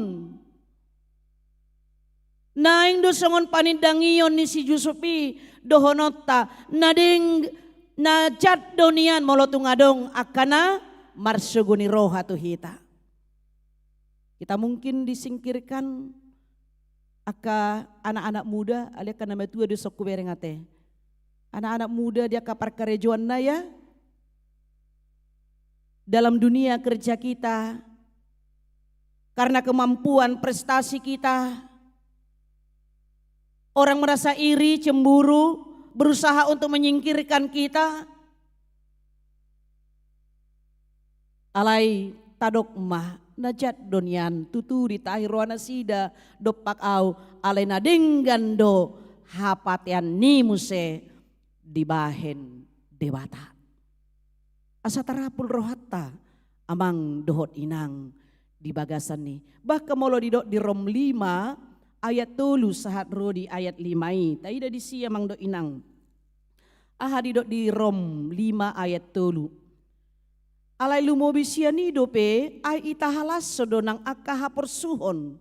naeng do songon panindangion ni si Yusuf i dohononta, na deng, na jat do nian molo tung adong angka na marsogo ni roha tu hita. Kita mungkin disingkirkan angka anak-anak muda, alai angka na matua do songon hubereng ate. Anak-anak muda di angka parkarejoanna ya, dalam dunia kerja kita, karena kemampuan prestasi kita, orang merasa iri, cemburu, berusaha untuk menyingkirkan kita. Alai tadok ma, na jat do nian tutu ditahi roha nasida dompak ahu, alai na denggan do hapatean ni muse dibahen Debata. Asa tarapul rohanta amang dohot inang di bagasan ni. Bahkan molo didok di Rom lima ayat tolu sahat ro di ayat lima i, taida disi amang dohot inang. Aha didok di Rom lima ayat tolu? Alai lumobi sian i dope, ai itahalashon do nang angka haporsuhon.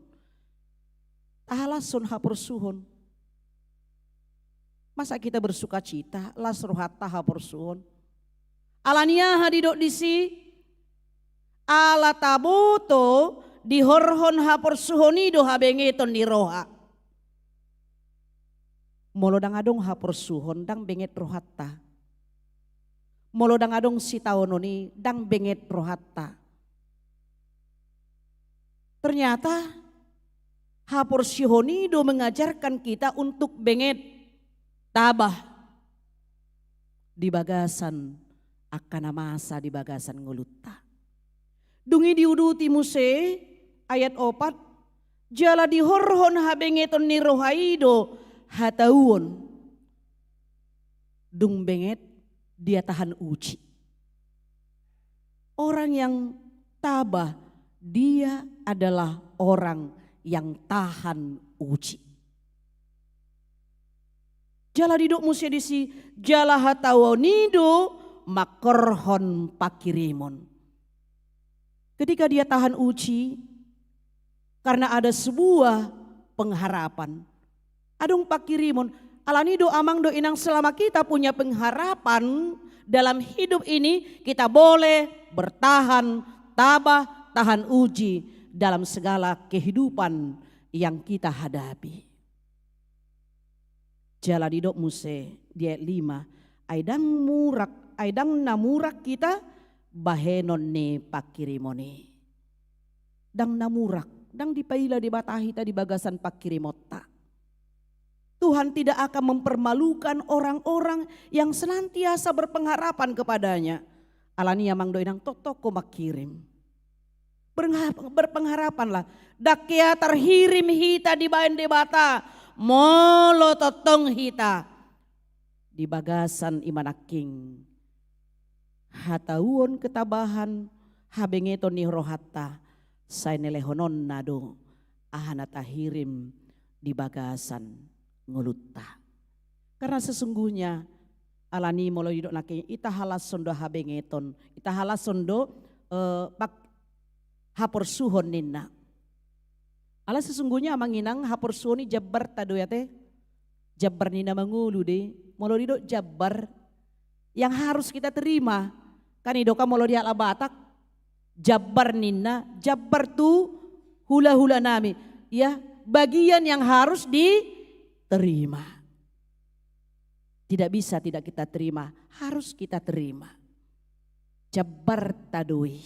Tahalashon haporsuhon. Masa kita bersukacita, las rohanta haporsuhon? Alani aha didok disi? Ala taboto dihorhon haporsuhon i do habengeton ni roha. Molo ndang adong haporsuhon, ndang benget rohanta. Molo ndang adong sitaonon i, ndang benget rohanta. Ternyata haporsuhon i do mengajarkan kita untuk benget, tabah di bagasan angka na masa di bagasan ngolunta. Dung i diuduti muse ayat opat, jala dihorhon habengeton ni roha i do hatauon. Dung benget, dia tahan uji. Orang yang tabah, dia adalah orang yang tahan uji. Jala didok muse disi, jala hatauon i do mangkorhon panghirimon. Ketika dia tahan uji, karena ada sebuah pengharapan. Adong panghirimon, alani do amang do inang, selama kita punya pengharapan dalam hidup ini, kita boleh bertahan, tabah, tahan uji dalam segala kehidupan yang kita hadapi. Jala didok muse di ayat lima, ai ndang murak, ai ndang na murak hita bahenon ni panghirimon i. Ndang na murak, ndang dipaila Debata hita di bagasan panghirimonta. Tuhan tidak akan mempermalukan orang-orang yang senantiasa berpengharapan kepada-Nya. Alani amang do inang, tongtong ho manghirim. Berpengharapanlah. Ndang hea tarhirim hita dibahen Debata molo tongtong hita di bagasan i ma nangkin hatauon ketabahan, habengeton ni rohanta, sai nilehononna do aha na tahirim di bagasan ngolunta. Karena sesungguhnya, alani molo didok nangkin, ita halashon do habengeton, ita halashon do, eh, pak-, haporsuhon ninna. Ala sesungguhnya amang inang, haporsuhon i jambarta do i ate. Jambar ni na mangolu do i. Molo didok jambar, yang harus kita terima. Kan i do kan molo di halak Batak, jambar ninna, jambar tu hula-hula nami. Ya, bagian yang harus diterima. Tidak bisa tidak kita terima, harus kita terima. Jambarta do i.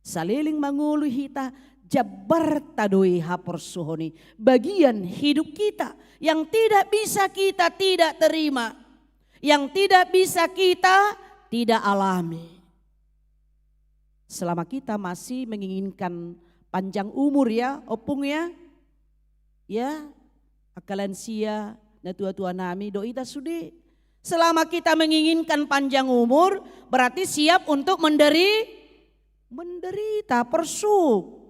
Saleleng mangolu hita, jambarta do i haporsuhon i. Bagian hidup kita yang tidak bisa kita tidak terima, yang tidak bisa kita tidak alami. Selama kita masih menginginkan panjang umur ya, Ompung ya. Ya, angka lansia, natua-tua nami, dohot hita sude. Selama kita menginginkan panjang umur, berarti siap untuk menderi-, menderita, porsuk.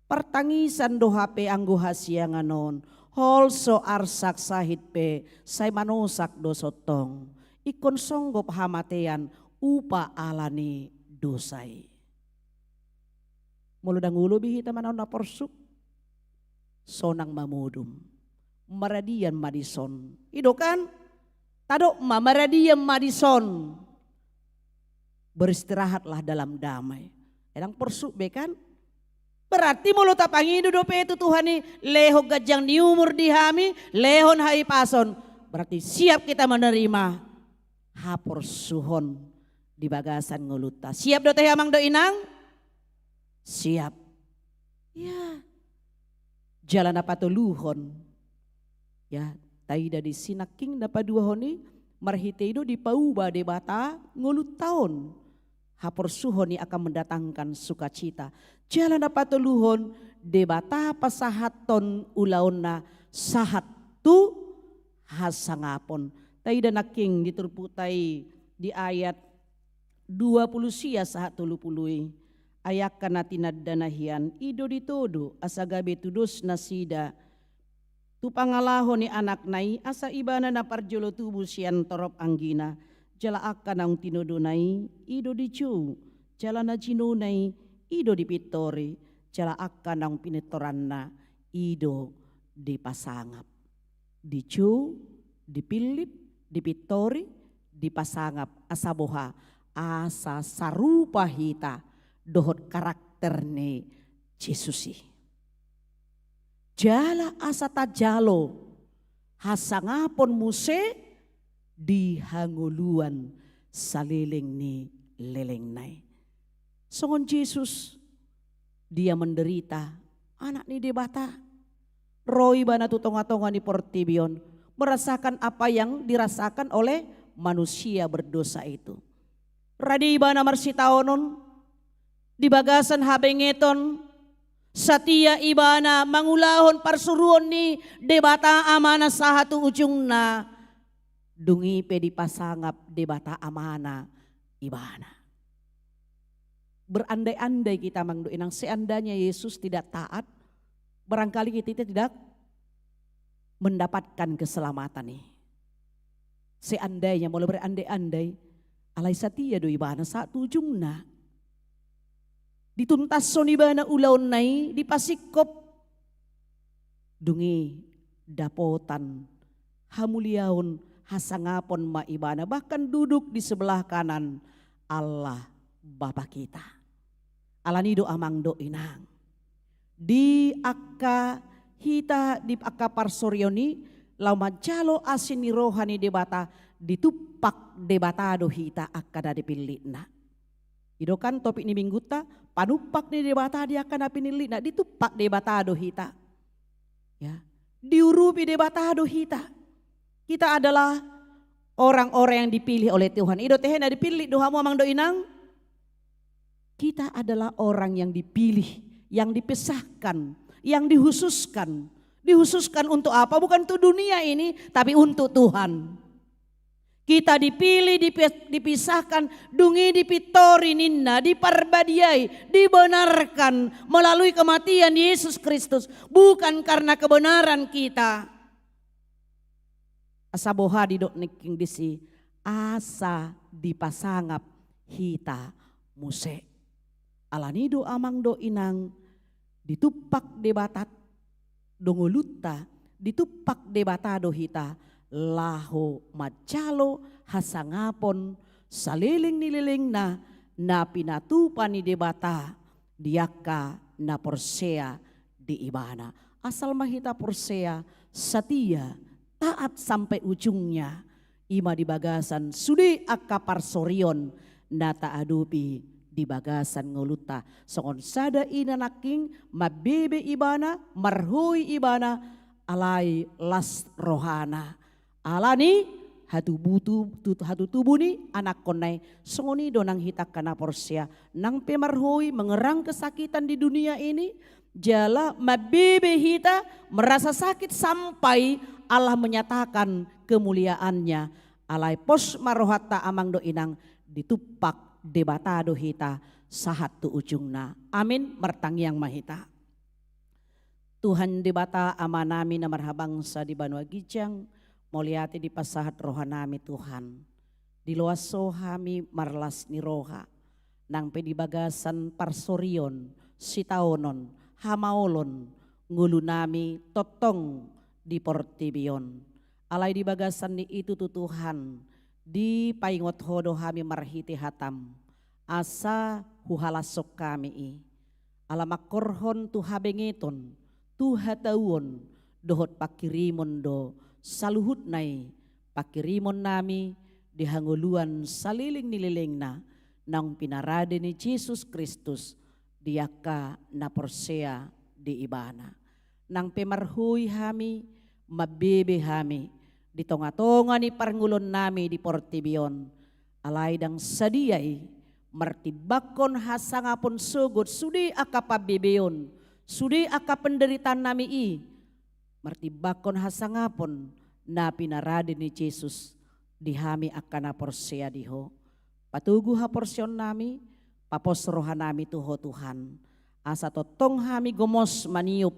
Partangisan do hape anggo hasiangan on, holso arsak sahit pe, sai manosak do sontong. Ingkon songgop hamatean, upa ala ni dosa i. Molo ndang olo be hita manaon na porsuk, sonang ma modom. Maradian ma dison. I do kan? Tadok ma, maradian ma dison. Beristirahatlah dalam damai. Ndang porsuk be kan? Berarti molo tapangido dope tu Tuhan i, lehon ganjang ni umur di hami, lehon hahipason. Berarti siap kita menerima haporsuhon di bagasan ngolunta. Siap do tahe amang do inang? Siap. Ya. Jala na patoluhon. Ya, taida disi nangkin na paduahon i, marhite i do dipauba Debata ngolunta on. Haporsuhon i akan mendatangkan sukacita. Jala na patoluhon, Debata pasahathon ulaonna sahat tu hasangapon. Taida nangkin di turpukta i di ayat dua pulu sia sahat tolu pulu i. Ai angka na tinanda na hian i do ditodo asa gabe tudos nasida tu pangalaho ni anakna i, asa ibana na parjolo tubu sian torop anggina. Jala angka naung tinodona i, i do dijou. Jala na jinona i, i do dipintori. Jala angka naung pintoranna, i do dipasangap. Dijou, dipillit, dipintori, dipasangap. Asa boha? Asa sarupa hita dohot karakter ni Jesus i. Jala asa tajalo hasangapon muse di hangoluan saleleng ni lelengna i. Songon Jesus, dia menderita, Anak ni Debata. Ro ibana tu tonga-tonga ni portibi on, merasakan apa yang dirasakan oleh manusia berdosa itu. Rade ibana marsitaonon, di bagasan habengeton, satia ibana mangulahon parsuruon ni Debata Amana sahat tu ujungna, dung i pe dipasangap Debata Amana ibana. Berandai-andai kita amang do inang, seandainya Yesus tidak taat, barangkali kita tidak mendapatkan keselamatan i. Seandainya, molo berandai-andai, Alai satia do ibana sahat tu ujungna. Dituntashon ibana ulaonna i, dipasingkop. Dung i dapotan hamuliaon, hasangapon ma ibana, bahkan duduk di sebelah kanan Allah Bapa kita. Alani do amang dohot inang, di angka hita, di angka parsorion i, laho manjalo asi ni roha ni Debata, ditumpak Debata do hita angka na dipillitna. I do kan topik ni minggunta, panumpak ni Debata di angka na pinillitna, ditumpak Debata do hita. Ya, diurupi Debata do hita. Kita adalah orang-orang yang dipilih oleh Tuhan. I do tehe na dipillit do hamu amang dohot inang. Kita adalah orang yang dipilih, yang dipisahkan, yang dikhususkan. Dikhususkan untuk apa? Bukan untuk dunia ini, tapi untuk Tuhan. Kita dipilih, dipi-, dipisahkan, dung i dipintori ninna, diparbadiai, dibenarkan melalui kematian Yesus Kristus. Bukan karena kebenaran kita. Asa boha didok nangkin disi, asa dipasangap hita muse. Alani do amang dohot inang, ditumpak Debata do ngolunta, ditumpak Debata do hita, laho manjalo hasangapon saleleng ni lelengna na pinatupa ni Debata di angka na porsea di ibana. Asal ma hita porsea, satia, taat sampai ujungnya. I ma di bagasan sude angka parsorion na taadopi di bagasan ngolunta. Songon sada ina nangkin, mambebe ibana, marhoi ibana, alai las rohana. Alani hatubutu-, tu-, hatutubu ni anakkonna i, songon i do nang hita angka na porsea, nang pe marhoi, mengerang kesakitan di dunia ini, jala mambebe hita merasa sakit sampai Allah menyatakan kemuliaan-Nya. Alai pos ma rohanta amang dohot inang, ditumpak Debata do hita sahat tu ujungna. Amin. Martangiang ma hita. Tuhan Debata Amanami na marhabangsa di banua ginjang, mauliate dipasahat rohanami Tuhan. Diloas Ho hami marlas ni roha, nang pe di bagasan parsorion, sitaonon, hamaolon, ngolunami tongtong di portibi on. Alai di bagasan ni i tutu Tuhan, dipaingot Ho do hami marhite hataM, asa huhalashon hami i. Ala mangkorhon tu habengeton, tu hatauon, dohot pangkirimon do saluhutna i, pangkirimonnami di hangoluan saleleng ni lelengna, naung pinarade ni Jesus Kristus di angka na porsea di Ibana. Nang pe marhoi hami, mambebe hami di tongatonga ni parngoluonnami di portibi on, alai ndang sadia i martimbangkon hasangapon sogot sude angka pambebeon, sude angka penderitaannami i, martimbangkon hasangapon na pinarade ni Jesus di hami angka na porsea di Ho. Patogu haporseaonnami, papos rohanami tu Ho Tuhan, asa tongtong hami gomos maniop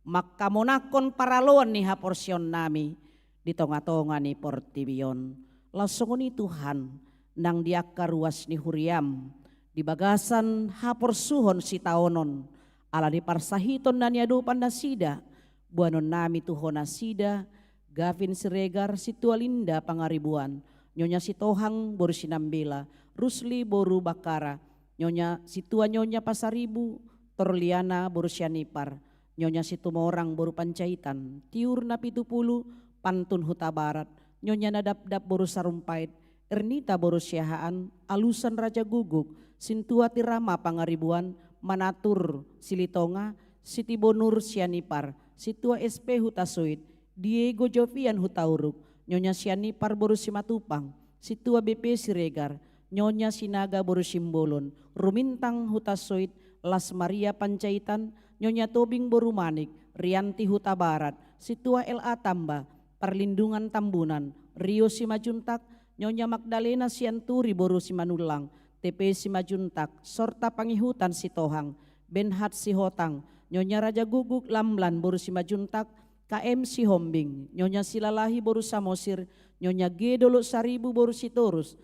manghamonangkon paraloan ni haporseaonnami di tongatonga ni portibi on. Laos songon i Tuhan, nang di angka ruas ni huriaM, di bagasan haporsuhon sitaonon, ala ni parsahiton na niadopan nasida, boanonnami tu Ho nasida, Gavin Siregar, Sintua Linda Pangaribuan, Nyonya Sitohang boru Sinambela, Rusli boru Bakara, Nyonya Sintua Nyonya Pasaribu, Torliana boru Sianipar, Nyonya Situmorang boru Panjaitan, Tiur Napitupulu, Pantun Hutabarat, Nyonya Nadapdap boru Sarumpait, Ernita boru Siahaan, Alusan Raja Guguk, Sintua Tirama Pangaribuan, Manatur Silitonga, Sitibonur Sianipar, Sintua S P Hutasoit, Diego Jovian Hutauruk, Nyonya Sianipar boru Simatupang, Sintua B P Siregar, Nyonya Sinaga boru Simbolon, Rumintang Hutasoit, Las Maria Panjaitan, Nyonya Tobing boru Manik, Rianti Hutabarat, Sintua L A Tamba, Parlindungan Tambunan, Rio Simanjuntak, Nyonya Magdalena Sianturi boru Simanullang, T P Simanjuntak, Sorta Pangihutan Sitohang, Benhat Sihotang, Nyonya Raja Guguk Lamlan boru Simanjuntak, K M Sihombing, Nyonya Silalahi boru Samosir, Nyonya G Dolok Saribu boru Sitorus,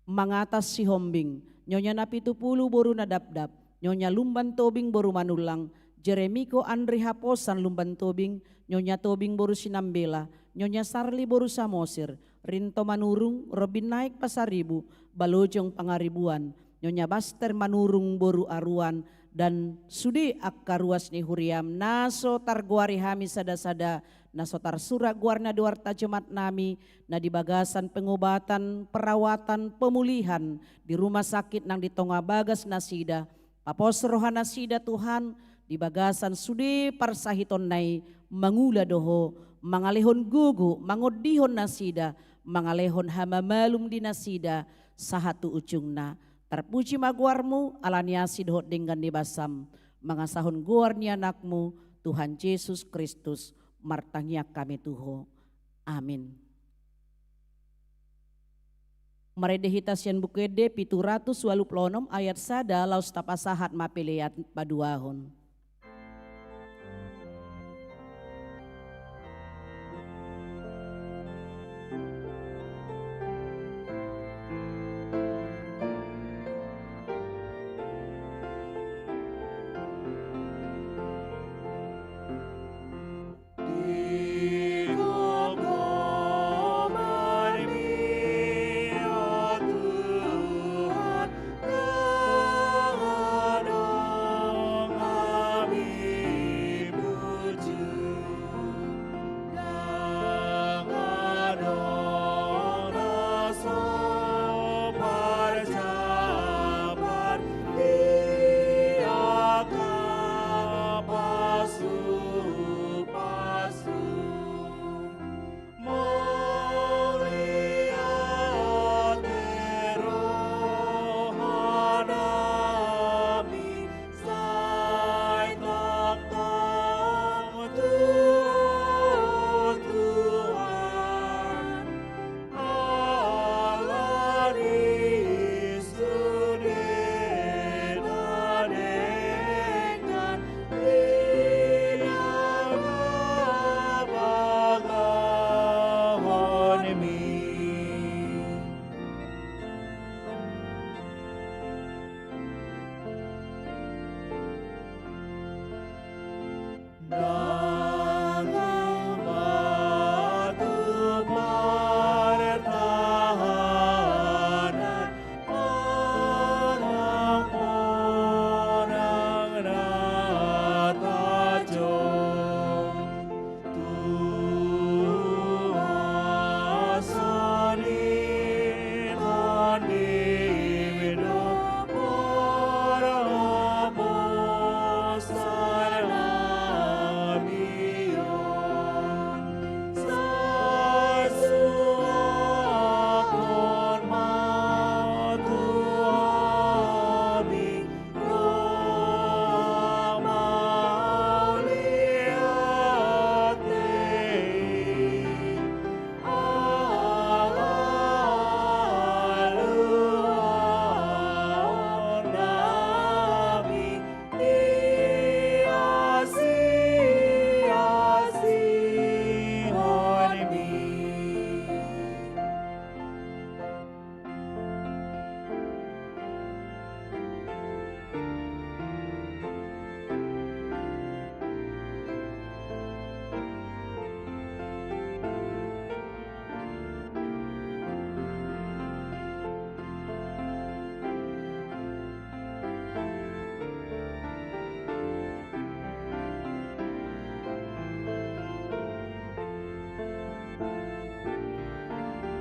Mangatas Sihombing, Nyonya Napitupulu boru Nadapdap, Nyonya Lumban Tobing boru Manullang, Jeremiko Andri Haposan Lumban Tobing, Nyonya Tobing boru Sinambela, Nyonya Sarli boru Samosir, Rinto Manurung, Robin Naik Pasaribu, Balojong Pangaribuan, Nyonya Baster Manurung boru Aruan, dan sude angka ruas ni huriam na so targoari hami sada-sada, na so tarsurat goarna di warta jumatnami, na di bagasan pengobatan, perawatan, pemulihan di rumah sakit nang di tonga bagas nasida, papos rohanasida Tuhan, di bagasan sude parsahitonna i mangula do Ho, mangalehon gogo, mangondihon nasida, mangalehon hamamalum di nasida, sahat tu ujungna. Tarpuji ma goarmu, ala ni asi dohot denggan ni basam, mangasahon goar ni anakmu, Tuhan Jesus Kristus, martangiang hami tu Ho. Amin. Marende hita sian Buku Ende pitu ratus ualu pulu onom ayat sada, laos tapasahat ma pelean paduahon.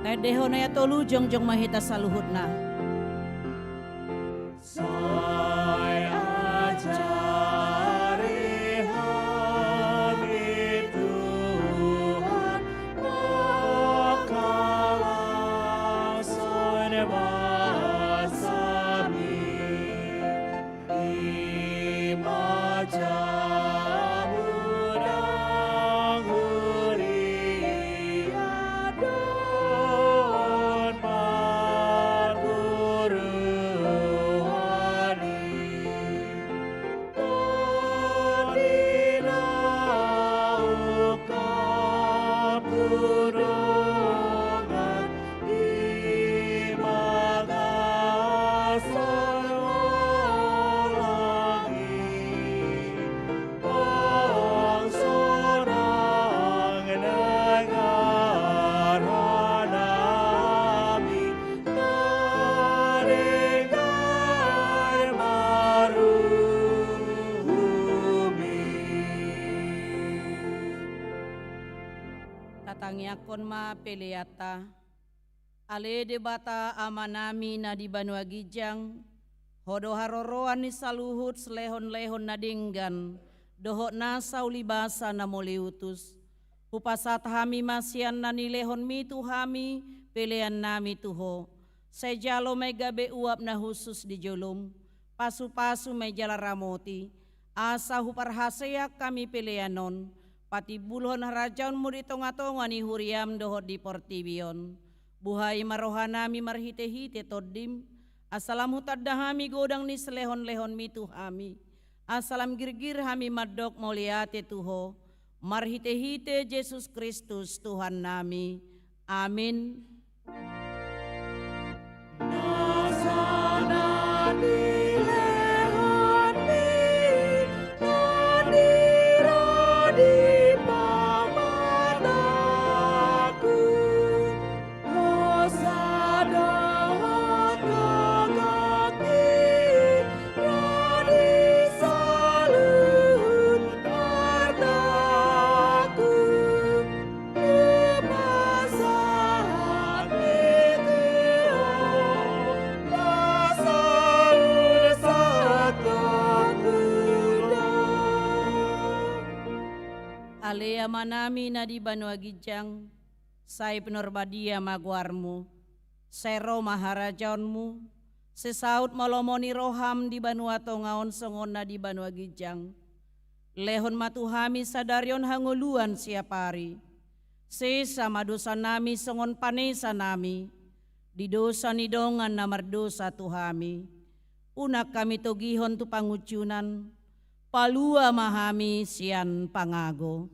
Taendehon ayat tolu, jongjong ma hita saluhutna. Sai ajari hami Tuhan, pangkalashon basami. I ma jabu nang huria dohot partu Tangiangkon ma peleanta. Ale Debata Amanami na di banua ginjang, Ho do haroroan ni saluhut silehonlehon na denggan dohot nasa ulibasa na moliutus. Hupasahat hami ma sian na nilehonmi tu hami peleannami tu Ho. Sai jalo ma i gabe uap na hushus di jolom, pasupasu ma i jala ramoti, asa huparhaseang hami pelean on patimbulhon harajaonmu di tongatonga ni huriam dohot di portibi on. Buhai ma rohanami marhitehite Tondim, asa lam hutanda hami godang ni silehonlehonmi tu hami, asa lam girgir hami mandok mauliate tu Ho, marhitehite Jesus Kristus Tuhannami. Amin. Ale Amanami na di banua ginjang, sai pinarbadia ma goarmu, sai ro ma harajaonmu, sai saut ma lomo ni roham di banua tonga on songon na di banua ginjang. Lehon ma tu hami sadari on hangoluan siapari. Sesa ma dosanami songon panesanami di dosa ni dongan na mardosa tu hami. Unang hami togihon tu pangunjunan, palua ma hami sian pangago.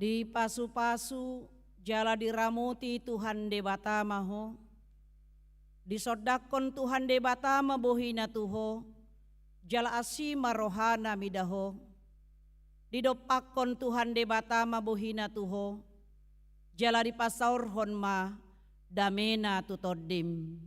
Dipasupasu jala diramoti Tuhan Debata ma ho. Disondangkon Tuhan Debata ma bohina tu ho, jala asi ma rohana mida ho. Didompakkon Tuhan Debata ma bohina tu ho, jala dipasaorhon ma damena tu tondim.